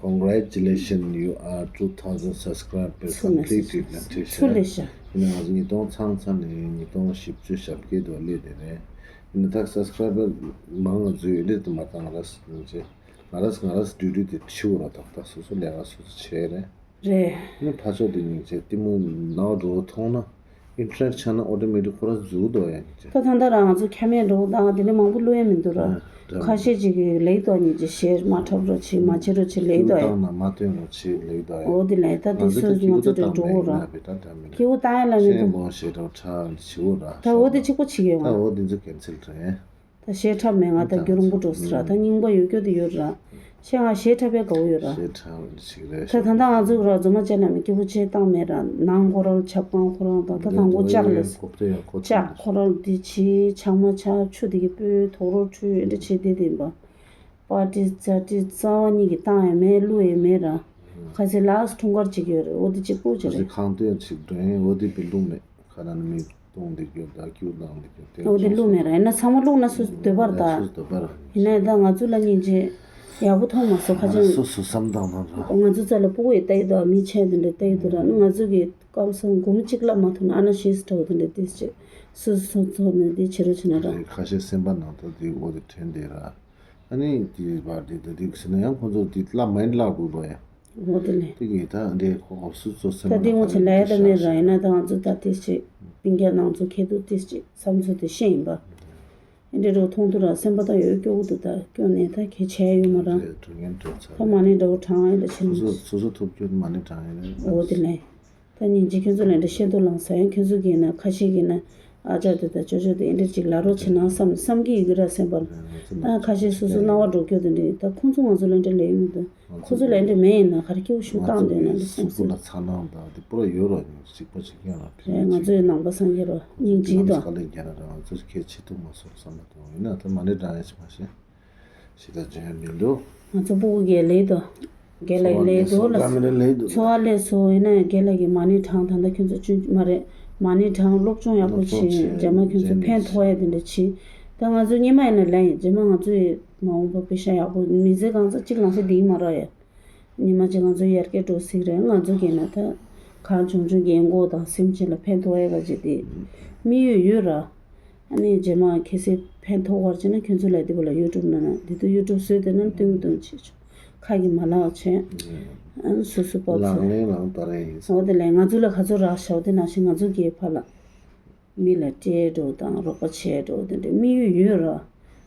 Congratulations, you are two thousand subscribers ཚུར་མེ་སེ་ཇི་completed ལ་བྲིས་ཚུར་ཤག་སླེབས་ཤག་ཡིན་ནའང་ཉིས་སྟོང་ཚང་ཚང་ནས་ཉིས་སྟོང་བཞི་བཅུ་ཞེ་བརྒྱད་དུ་སླེབས་དེ་རེད། ནི་ད་སབ་སི་ཀ་རའི་བར་མང་ང་ཚོས་འདི་དུ་མ་བཏང་ར་ཟེར་ང་ར་ང་ར་ཌིའུ་ཊི་དེ་ཁྲིའུ་ར་ཐག་ཐག་སོ་སོ་ལས་ཀ་སོ་སོ་བྱས་རེད། རེད། ནི་ཕ་ཕྱོགས་དེ་ཉིན་བྱས་གཏི་མུག་ནའོ་འགྲོ་མཐོང་ན་ཨིན་ཊར་ནེཊ་ཆག་ན་ཨོ་ཏོ་མེ་ཊིག་ཁོ་ར་འཛུལ་འདུག་ཡ་ཉིན་བྱས། ད་ད་ལྟ་རང་ང་ཚོ་ཁ་མེད་འགྲོ་དང་དེ་ནི་མང་པོ་བླུག་ཡ་མི་འདུག་ར། ཁ་ཤས་ཅིག་གིས་ལེགས་དོ་ཉིན་བྱས་ཞེར་མ་འཁྲབ་རོགས་བྱེད་མ་བྱེད་རོགས་བྱེད་ལེགས་དོ་ཡ། བཏང་ན་མ་བཏོན་རོགས་བྱེད་ལེགས་དོ་ཡ། འོ་དེ་ལས་ད་དེ་ཚོ་ང་ཚོ་འགྲོ་འགྲོ་གོ་ར། ཁྱེད་བོ་བཏང་ཡ་ལ་མི་འདུག་ཤེས་མོ་ཞེ་དྲག་ཁྲ་འདི་བྱེད་འོ་ར། ད་འོ་དེ་གཅིག་པོ་བྱེད་ཡོང་ད་ང་། འོ་དེ་ཚོ་ཀན་སེལ་རེད། ད་ཞེ་ཁྲབ་མེད་ང་ད་རྒྱུ་རིང་པོ་འགྲོ་སྲིད་ར། ད་རྙིང་པ་ཡོད་རྒྱུ་དེ་ཡོད་ར། ཤེས་ང་ཞེ་ཁྲབ་པའི་དགའ་བོ་ཡོད་ར། ཞེ་ཁྲབ་ཞིག་རེད། ད་ད་ལྟ་ང་ཚོ་ར་རྫུན་མ་བྱས་ན་མི་སྐྱིད་པོ་བྱས་བཏང་མེད་ར། ནང་ཁོ་རང་ཆབ་ཁང་ཁོ་རང་དང་ད་དང་པོ་ལྕགས་ལས་ལྕགས་ཁོ་རང་དེ་བྱས་ཆང་མ་ཆགས་ཆུ་དེ་གི་སྤོས་དོག་རོ་ཁྲུས་འདྲ་བྱས་དེ་དེ་ཡིན་པ། པར་ཊི་ཛ་ཊི་རྩ་བ་གཉིས་ཀྱི་བཏང་ཡ་མེད་བླུག་ཡ་མེད་ར། ཁ་སེ་ལགས་འཁྲུངས་སྐར་ཅིག་ཡོད་རེད། འོ་དེ་གཅིག་པོ་ཅིག་རེད། ཁང་སྟོན་ཅིག་འགྲོ་ཡིན་འོ་དེ་བི་ལུག་མེད། ཁ་ན་ནི་མི་གཏོང་འདི་རྒྱུ་ད་ཀྱུ་ནང་འདི་རྒྱུ་དེ་འོ་དེ་བླུག་མེད་ར། ཡིན་ན་ཚང་མ་བླུག་ན་སུ་འདོད་པར་ད། སུ་འདོད་པར། ཡིན་ན་ད་ང་ཚོ་ལ་སྙིང་རྗེ་ཡག་པོ་མཐོང་མ་སོང་ཁ་ཅན། སོ་སོ་བསམ་བཏང་བཏང་ར། ང་ཚོ་རྩ་ལ་སྤུ་གུ་ཡི་ལྟ་ཡི་འདུག་མི་ཆེན་དེ་འདྲ་ལྟ་ཡི་འདུག་ར། ང་ཚོ་གི་སྐམ་སང་སྒོར་མོ་གཅིག་ལ་མ་ཐོན་ན་ཨ་ན་ཤེས་སུ་འདྲ་བོ་དེ་འདྲ་ཏིས་ཅེ་སུ་སུ་ཚོ་ནས་འདི་བྱེད་རོགས་བྱེད་ན་ར། ཁ་ཤས་སེམས་པ་ནང་དུ་འདི་འོ་དེ་དྲན་དེ་ར། ཨ་ནི་དེ་བར་དེ་དེ་དེ་ཟེར་ན་ཡང་ཁོ་ཚོ་དེ་བླ་མ་ཡིན་བླ་དགོས་པ་ཡ། འོ་དེ་ལས། དེ་གི་ད་འདྲའི་ཁོ་འོབ་སུ་ཚོ་སེམས་ད་དེ་ངོ་ཚ་ལས་ད་མེད་ར། ཡིན་ན་ད་ང་ཚོ་ད་དེ་ཅིག་སྤུན་ཀྱག་ནང་ཚོ་ཁེ་ཏུ་དེ་ཅིག་བསམ་ཚུལ་དེ་ཤེས་ཡིན་པ། ཨེ་འདྲའི་རོ་མཐོང་དུ་ར་སེམས་པ་ད་ཡོད་སྐྱོ་བོ་དུ་ད་སྐྱོ་ནས་ད་ཁེ་ཆེ་ཡོད་མ་ར། ད་མ་ཎི་འདྲ་བོ་བགྲང་ཨེ་འདྲ་ཆེ་ནས། སོ་སོ་ཐུབ་སྐྱོ་མ་ཎི་བགྲང་ཨེ་འདྲ། འོ་དེ་ལས། ད་ཉིན་གཅིག་ཁྱོད་ཚོ་ལ་འདྲ་བཤད་དོ་ལང་ས་ཡང་ཁྱོད་ཚོ་གིས་ན་ཁ་ཤས་ཀྱིས་ན་ཨ་ཅག་དེ་དང་ཅོ་ཅོ་དེ་ཨེ་འདྲ་ཅིག་ལ་རོགས་བྱེད་ན་བསམ་བསམ་གྱི་ཡི་གི་ར་སེམས་པར། ཨ་ཁ་ཤས་སོ་སོ་སྣང་བ་འགྲོ་རྒྱུ་དེ་འདྲ་ད་ཁོང་ཚོ་ང་ཚོ་ལ་འདྲ་ལས་ཡོད་མི་འདུག་ཁོ་ཚོ་ལ་འདྲ་མེད་ཡིན་ན་ག་རེ་སྐྱིད་པོ་ཞིག་བཏང་འདོད་ན་འདྲ་སེམས་སུ། ལ་ཚ་ནང་དང་དེ་པོ་ར་ཡོད་ར་ཡིན་གཅིག་པ་ཅིག་ཡང་ར་ཕན་ང་ཚོའི་ནང་པ་སངས་རྒྱས་ར་སྙིང་རྗེ་དང་། ཁ་ལས་རྒྱ་ན་ར་ང་ཚོ་ཁས་ཆེ་ཐུབ་མ་སོང་བསམ་མ་ཐུབ་ཡིན་ན་ད་མ་ཎི་བགྲང་ཡ་ཞིག་མ་ཤེས། ཞེ་དྲག་འཇོན་མི་འདུག་ང་ཚོ་སྤུ་གུ་གས་ལེགས་དོ། རྒན་ལགས་ཀྱིས་ལེགས་འདུག་ལ། ཚོ་བ་ལས་སོ་ཡིན་ན་རྒན་ལགས་ཀྱིས་མ་ཎི་བགྲང་ད་ལྟ་ཁྱོད་ཚོ་ཅུང་མ་རེད། མ་ཎི་བགྲང་སློབ་སྦྱོང་ཡག་པོ་བྱེད། རྗེས་མ་ཁྱོད་ཚོ་ཕན་ཐོགས་ཡ་དེ་འདྲ་བྱེད། ད་ང་ཚོ་སྔོན་མ་ཡིན་ན་ལན་ཡིན། རྗེས་མ་ང་ཚོ་ཡི་མ་འོངས་པ་པེ་ཤ་ཡག་པོ་མི་ཚེ་གང་ཚ་གཅིག་ལང་ས་དེ་ཡིན་མ་ར་ཡ། ཉི་མ་གཅིག་ང་ཚོ་ཡར་རྒྱས་འགྲོ་སྲིད་རེད། ང་ཚོ་གིས་ན་ད་གང་བྱུང་བྱུང་རྒན་གོག་དང་སེམས་ཅན་ལ་ཕན་ཐོགས་ཡ་ག་ཅིག་དེ་དམིགས་ཡུལ་ཡོད་ར། ཨ་ནི་རྗེས་མ་གལ་སྲིད་ཕན་ཐོགས་པར་བྱས་ན་ཁྱོད་ཚོ་ལ་འདི་པོ་ལ་ཡུ་ཊུབ་ནང་ན་འདི་དུ་ཡུ་ཊུབ་བཟོས་དེ་ན་སྟོན་གི་སྟོན་བྱེད་ཆོག་ཁ་གི་མ་ལག་བྱས། ཨ་ནི་སོ་སོ་པོ་ལག་ཚོ་ལེན་ལག་བསྟར་ཡིན། འོ་དེ་ལས་ང་ཚོ་ལ་ག་ཚོད་རག་ཤོག་དེ་ནང་བཞིན་ང་ཚོ་གིས་ཕར་ལ་མི་ལ་སྤྲད་འགྲོ་དང་རོགས་པ་བྱས་འགྲོ་དེ་འདྲའི་དམིགས་ཡུལ་ཡོད་ར།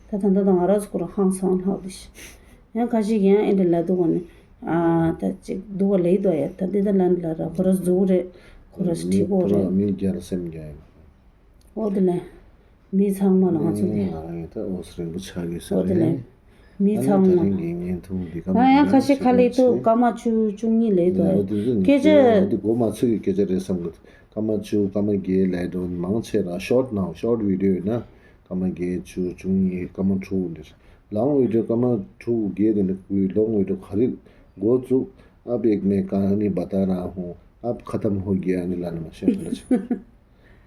ད་ད་ད་ད་ང་རང་ཚོ་ཁོ་རང་ཧང་སང་ལྷག་དེ་ཤི། ཡང་ཁ་ཤས་ཀྱིས་ཡང་ཨེ་འདྲ་ལ་འདུག་ག་ནི། ཨ་ད་ཅིག་འདུག་ག་ལེགས་འདུག་ཡ། ད་འདི་ད་ལ་འདི་ལ་ར་ཁོ་རང་འཛུགས་རེད། ཁོ་རང་ཐིག་པོ་རེད། མི་རྒྱལ་སེམས་རྒྱལ་ཡིན། འོ་དེ་ལས། མི་ཚང་མ་ལ་ང་ཚོ་དེ། ང་རང་ཡིན་ད་འོ་སི་རིང་པོ་ཆགས་ཡོད་ས་རེད། འོ་དེ་ལས། མི་ཚང་མ་ལ། ང་ཡང་ཁ་ཤས་ཁ་ལས་ཐུག་སྐར་མ་བཅུ་བཅུ་གཉིས་ལས་དོ། སྐད་ཆ། འོ་དེ་འགོ་མ་ཚུགས་ཀྱི་སྐད་ཆ་རེད་བསམ་གི། སྐར་མ་བཅུ་སྐར་མ་བརྒྱད་ལས་དོ་མང་ཆེ་ར་ཤོར་ནའོ་ཤོར་བི་ཌི་ཡོ་ཡིན་ན་སྐར་མ་བརྒྱད་བཅུ་བཅུ་གཉིས་སྐར་མ་དྲུག་འདིར། ལོང་བི་ཌི་ཡོ་སྐར་མ་དྲུག་བརྒྱད་དེ་འདྲ་ཁུའི་ལོང་བི་ཌི་ཡོ་ག་རེ་འགོ་བཙུགས། ཨ་བེག་མེ་ཀ་ཧ་ནི་བ་ཏཱ་ར་ཧོ། ཨ་ཁ་ཏམ་ཧོ་གི་ཨ་ནི་ལ་ནི་མ་ཤེས་ཁ་ལ་ཆུ།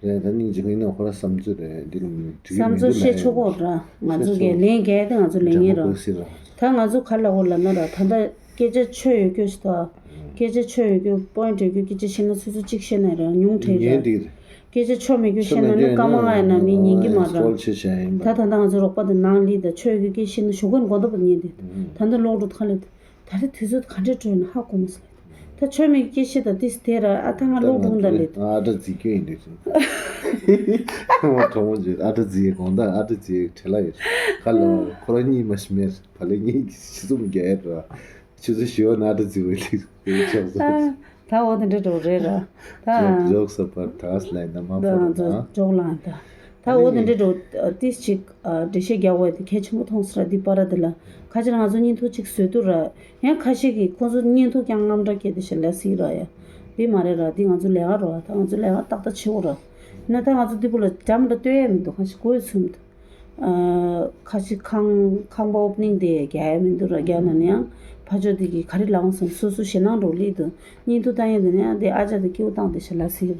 རེད་ད་སྙིང་རྗེ་ཡིན་ན་ཁོ་ར་བསམ་ཚུལ་རེད་འདི་ལ་མི་འགྲིག་གི་མི་འདུག་ལ། བསམ་ཚུལ་བཤད་ཆོག་གོ་ར། ང་ཚོ་གི་ལན་རྒྱག་དེ་ང་ཚོ་ལན་ངེས་ར། ད་ང་ཚོ་ག་ལ་འོ་ལ་ན་ར་ད་ལྟ་སྐད་ཆ་ཆོས་ཡོད་སྐྱོ་ཞིག་ད། སྐད་ཆ་ཆོས་ཡོད་སྐྱོ་པོ་ཡིན་ཊི་ཡོད་སྐྱོ་སྐད་ཆ་བཤད་ན་སོ་སོ་གཅིག་བཤད་ན་ར་ཉུང་དྲགས་ར། སྐད་ཆ་ཆོ་མི་རྒྱུ་བཤད་ན་ནི་སྐར་མ་ལྔ་ཡིན་ན་མི་ཉན་གི་མ་ར་ཡ། ད་ད་ལྟ་ང་ཚོ་རོགས་པ་དང་ནང་ལི་དང་ཆོས་ཀྱི་སྐད་བཤད་ན་ཞོགས་ཀས་གོ་ད་པ་ཉན་དེ། ད་ལྟ་ལོག་འགྲོ་ཐ་ལེ་ད་རེ་དུས་ཚོད་ག་འདྲས་འགྲོ་ཡིན་ཧ་གོ་མ་སོང་། ད་ཆོ་མི་སྐད་བཤད་ད་ཏིས་དེ་ར་ཨ་ཐ་ང་ལོག་འགྲོ་ད་ལེ། ཨ་ཏ་ཛི་སྐྱོ་ཡིན་དེ་ཚོ། ཁྲོ་མོ་ཅེ་ཨ་ཏ་ཛི་གོང་ད་ཨ་ཏ་ཛི་ཁྲེ་ལ་ཡོད་ཁ་ལོ་ཁོ་ར་གཉིས་མ་ཤི་མེར་བ་ལེ་གཉིས་ཤི་ཙུམ་རྒྱ་ཡོད་ར། ཆུ་ཚོད་བཞི་བ་ན་ཨ་ཏ་ཛི་བའི་ལིག་ཆགས་སོང་། ད་འོ་དེ་འདྲ་འགྲོ་རེད་ར། ད་ཇོག་ས་པར་ཐག་སླད་ན་མ་ཕོར་ན་ཇོག་ལ་ད། ད་འོ་དེ་འདྲ་འགྲོ་ཏིས་ཅིག་འགྲེལ་བཤད་རྒྱག་འོ་དེ་གལ་ཆེན་པོ་མཐོང་སྲིད་ར་འདི་པར་དེ་ལ་ཁ་ཅིག་ང་ཚོ་བརྙན་ཐུང་ཅིག་བཟོས་འདུག་ར། ཡང་ཁ་ཤས་ཀྱིས་ཁོང་ཚོ་བརྙན་ཐུང་རྐྱང་རྔམ་འདྲ་སྐྱེས་དེ་ཞེ་ལ་སྲིད་ར་ཡ། འདི་མ་རེད་ར་འདི་ང་ཚོ་ལས་ཀ་རོ་ད་ང་ཚོ་ལས་ཀ་ཏག་ཏག་བྱེད་འོ་ར། ན་ད་ང་ཚོ་འདི་པོ་ལ་འགྲམ་འདྲ་ལྟོས་ཡ་མི་འདུག་ཁ་ཤས་གོ་ཡ་ཚུལ་མི་འདུག་ཁ་ཅིག་ཁང་ཁང་པ་ཨོ་པ་ནིང་དེ་རྒྱག་ཡ་མི་འདུག་ར། རྒྱག་ན་ནི་ཡང་ཕ་ཕྱོགས་དེ་གི་ག་རེ་ལངས་སོང་སོ་སོ་ཞེད་སྣང་འགྲོ་ལི་འདུག་བརྙན་ཐུང་བཏང་ཡ་དེ་ནི་ཡང་དེ་ཨ་ཅག་དེ་སྐྱིད་པོ་བཏང་དེ་ཞེ་ལ་སི་ར།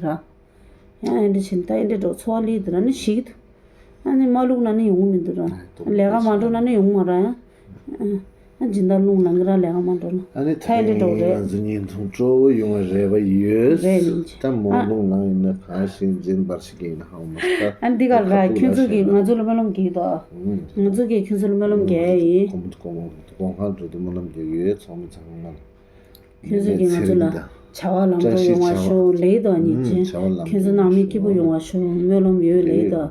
ཡང་ཨེ་འདྲ་བྱེད་ད་ཨེ་འདྲ་འགྲོ་ཚོ་བ་ལི་དེ་ར་ནི་ཞིག་འདུག་ཨ་ནི་མ་ལུག་ན་ནི་ཡོང་མི་འདུག་ར། ལས་ཀ་མ་འགྲོ་ན་ནི་ཡོང་མ་ར་ཡང་། ཨ་སྦྱིན་བདག་རླུང་ལངས་ཀྱི་ར་ལས་ཨ་མ་འགྲོ་ན། ཨ་ནི་ད་ཐའི་ལེན་འགྲོ་རེད། ང་ཚོ་བརྙན་ཐུང་སྤྲོ་བོ་ཡོང་བའི་རེ་བ་ཡོད། རེད་ནི། ད་མོ་ཨ་རླུང་ལངས་ཡིན་ན་གང་ཞིག་སྦྱིན་པར་ཞིག་ཡིན་ན་ཧང་མ་ད། ཨ་འདི་ག་ར་ཁ་ཐུག་ཁྱོད་ཚོ་གིས་ལ་ང་ཚོ་ལ་སྨོན་ལམ་རྒྱག་གི་འདུག་ཨ། ང་ཚོ་གིས་ཁྱོད་ཚོ་ལ་སྨོན་ལམ་རྒྱག་ཡ་ཡིན། གོང་གོང་གོང་ཁང་འགྲོ་དུས་སྨོན་ལམ་རྒྱག་ཡོད། ཚོགས་མི་ཚང་མ་ལ། ཁྱོད་ཚོ་གིས་ང་ཚོ་ལ་བྱ་བ་ལམ་འགྲོ་ཡོང་བ་ཤོག་ལེགས་དང་ཉིན་བྱེད། ཁྱོད་ཚོ་ནང་མི་སྐྱིད་པོ་ཡོང་བ་ཤོག་སྨོན་ལམ་ཡོད་ལེགས་དང་།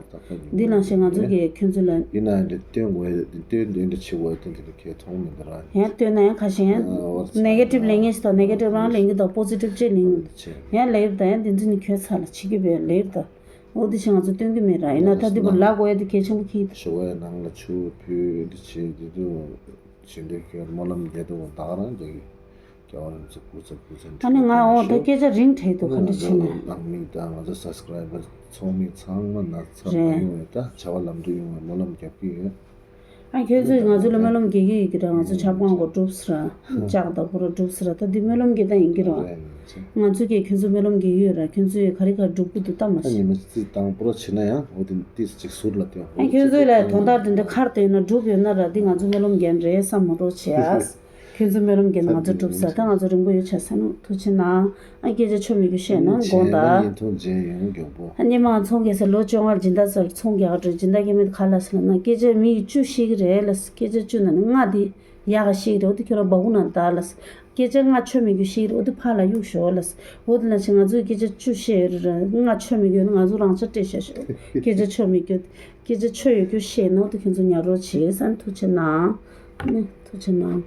འདི་ནང་བཞིན་ང་ཚོ་གིས་ཁྱོད་ཚོ་ལ། ཡིན་ན་འདི་སྟོན་དགོས་འདི་སྟོན་འདི་འདྲ་བྱེད་དགོས་དེ་འདི་འདྲ་གས་མཐོང་མི་འདུག་ར། ཡང་སྟོན་ན་ཡང་ཁ་ཤས་ཡང་ནེ་གེ་ཊིབ་ལེན་མཁན་ཞིག་དང་ནེ་གེ་ཊིབ་རང་ལེན་གྱི་དང་པོ་སི་ཊིབ་ཅིག་ལེན། ཡང་ལེགས་དང་ཡང་འདི་ཚོ་ནི་ཁྱོད་ཚ་ལ་བྱེད་ཀྱི་བས་ལེགས་དང་། འོ་འདི་བཞིན་ང་ཚོ་སྟོན་གྱི་མེད་ར་ཡིན་ན་ད་འདི་བོ་ལ་དགོས་ཡ་དེ་གལ་ཆེན་པོ་ཁྱི། ཞོ་བའི་ནང་ལ་ཆུ་བོ་ཕུལ་འདི་བྱེད་འདི་དུ་བྱེད་འདོད་ཀྱི་སྨོན་ལམ་རྒྱག་འདུག་ད་ག་རང་རྒྱག་གི། རྒྱལ་བ་རིན་པོ་ཆེ་སྐུ་ཚེ་སྐུ་ཚེ་ཨ་ནི་ང་འོ་ད་སྐད་ཆ་རིང་དྲགས་འདུག་ག་འདྲ་བྱས་ན། ནང་མི་དང་ང་ཚོ་སབ་སི་ཀ་རའི་བར་ཚོགས་མི་ཚང་མ་ན་ཚ་མ་ཡོང་བའི་ད་བྱ་བ་ལམ་འགྲོ་ཡོང་བའི་སྨོན་ལམ་རྒྱབ་ཀྱི་ཡོད། ཨ་ཁྱོད་ཚོས་ང་ཚོ་ལ་སྨོན་ལམ་རྒྱག་གི་ཡོད་ཀྱི་ར། ང་ཚོ་ཆབ་ཁང་གོ་གྲུབ་སི་ར། ལྕགས་དང་པོ་ར་གྲུབ་སི་ར། ད་འདི་སྨོན་ལམ་རྒྱག་སྟངས་ཡིན་གྱི་ར། ང་ཚོ་གིས་ཁྱོད་ཚོ་སྨོན་ལམ་རྒྱག་གི་ཡོད་ར། ཁྱོད་ཚོས་ག་རེ་ག་རེ་སྒྲུབ་ཀྱི་འདུག་ལྟ་མ་ཨ་ཤེས། ཉི་མ་རྩིས་དང་པོ་ར་བྱེད་ན་ཡང་འོ་དེ་ཏིས་ཅིག་ཟུར་ལ་སྟོན། ཨ་ཁྱོད་ཚོས་ལ་དོན་དག་དེ་འདྲ་ཁར་བསྟན་ན་སྒྲུབ་ཡོད་ན་ར། འདི་ང་ཚོ་སྨོན་ལམ་རྒྱག་རེད་བསམ་མ་འགྲོ་བྱེད་ཨ། ཁྱོད་ཚོ་སྨོན་ལམ་རྒྱག་ན་ང་ཚོ་སྒྲུབ་ས་ད་ང་ཚོ་རིང་པོ་ཡོད་ཆ་ས་ནོ་ཐུགས་ཆེ་གནང་། ཨ་སྐད་ཆ་ཆོ་མི་རྒྱུ་བཤད་ན་དགོངས་དག་ཉིན་ཐུང་མཇལ་ཡོང་མགྱོགས་པོ། ཨ་སྙེ་མ་ཚོང་རྒྱག་ས་ལོ་བཅོ་ལྔ་ལ་སྦྱིན་བདག་ཚོར་ཚོང་རྒྱག་འགྲོ་སྦྱིན་བདག་སྐྱེ་མེད་ཁ་ལ་ས་ལ་ན་སྐད་ཆ་མི་ཡི་བཅུ་ཤེས་ཀྱི་རེད་ལ་སྐད་ཆ་བཅུ་ན་ནི་ལྔ་དེ་ཡག་ག་ཤེས་ཀྱི་རེད། འོ་དེ་ཁྱོད་རང་སྦ་ཁུག་ནང་བདག་ལ་ས་སྐད་ཆ་ལྔ་ཆོ་མི་རྒྱུ་ཤེས་ཀྱི་རེད། འོ་དེ་ཕ་ལ་གཡུག་ཞོག་ལ་ས་འོ་དེ་ལ་ཞིག་ང་ཚོའི་སྐད་ཆ་བཅུ་ཤེས་ཡོད་རེད། ལྔ་ཆོ་མི་རྒྱུ་ནི་ང་ཚོ་རང་ཆ་སྤྲད་བཞག་ཞོག་སྐད་ཆ་ཆོ་མི་རྒྱུ་སྐད་ཆ་ཆོ་ཡོད་རྒྱུ་ཤེས་ན་འོ་དེ་ཁྱོད་ཚོ་ཉར་རོགས་བྱེད་ས་ནི་ཐུགས་ཆེ་གནང་། ནི་ཐུགས་ཆེ་གནང་།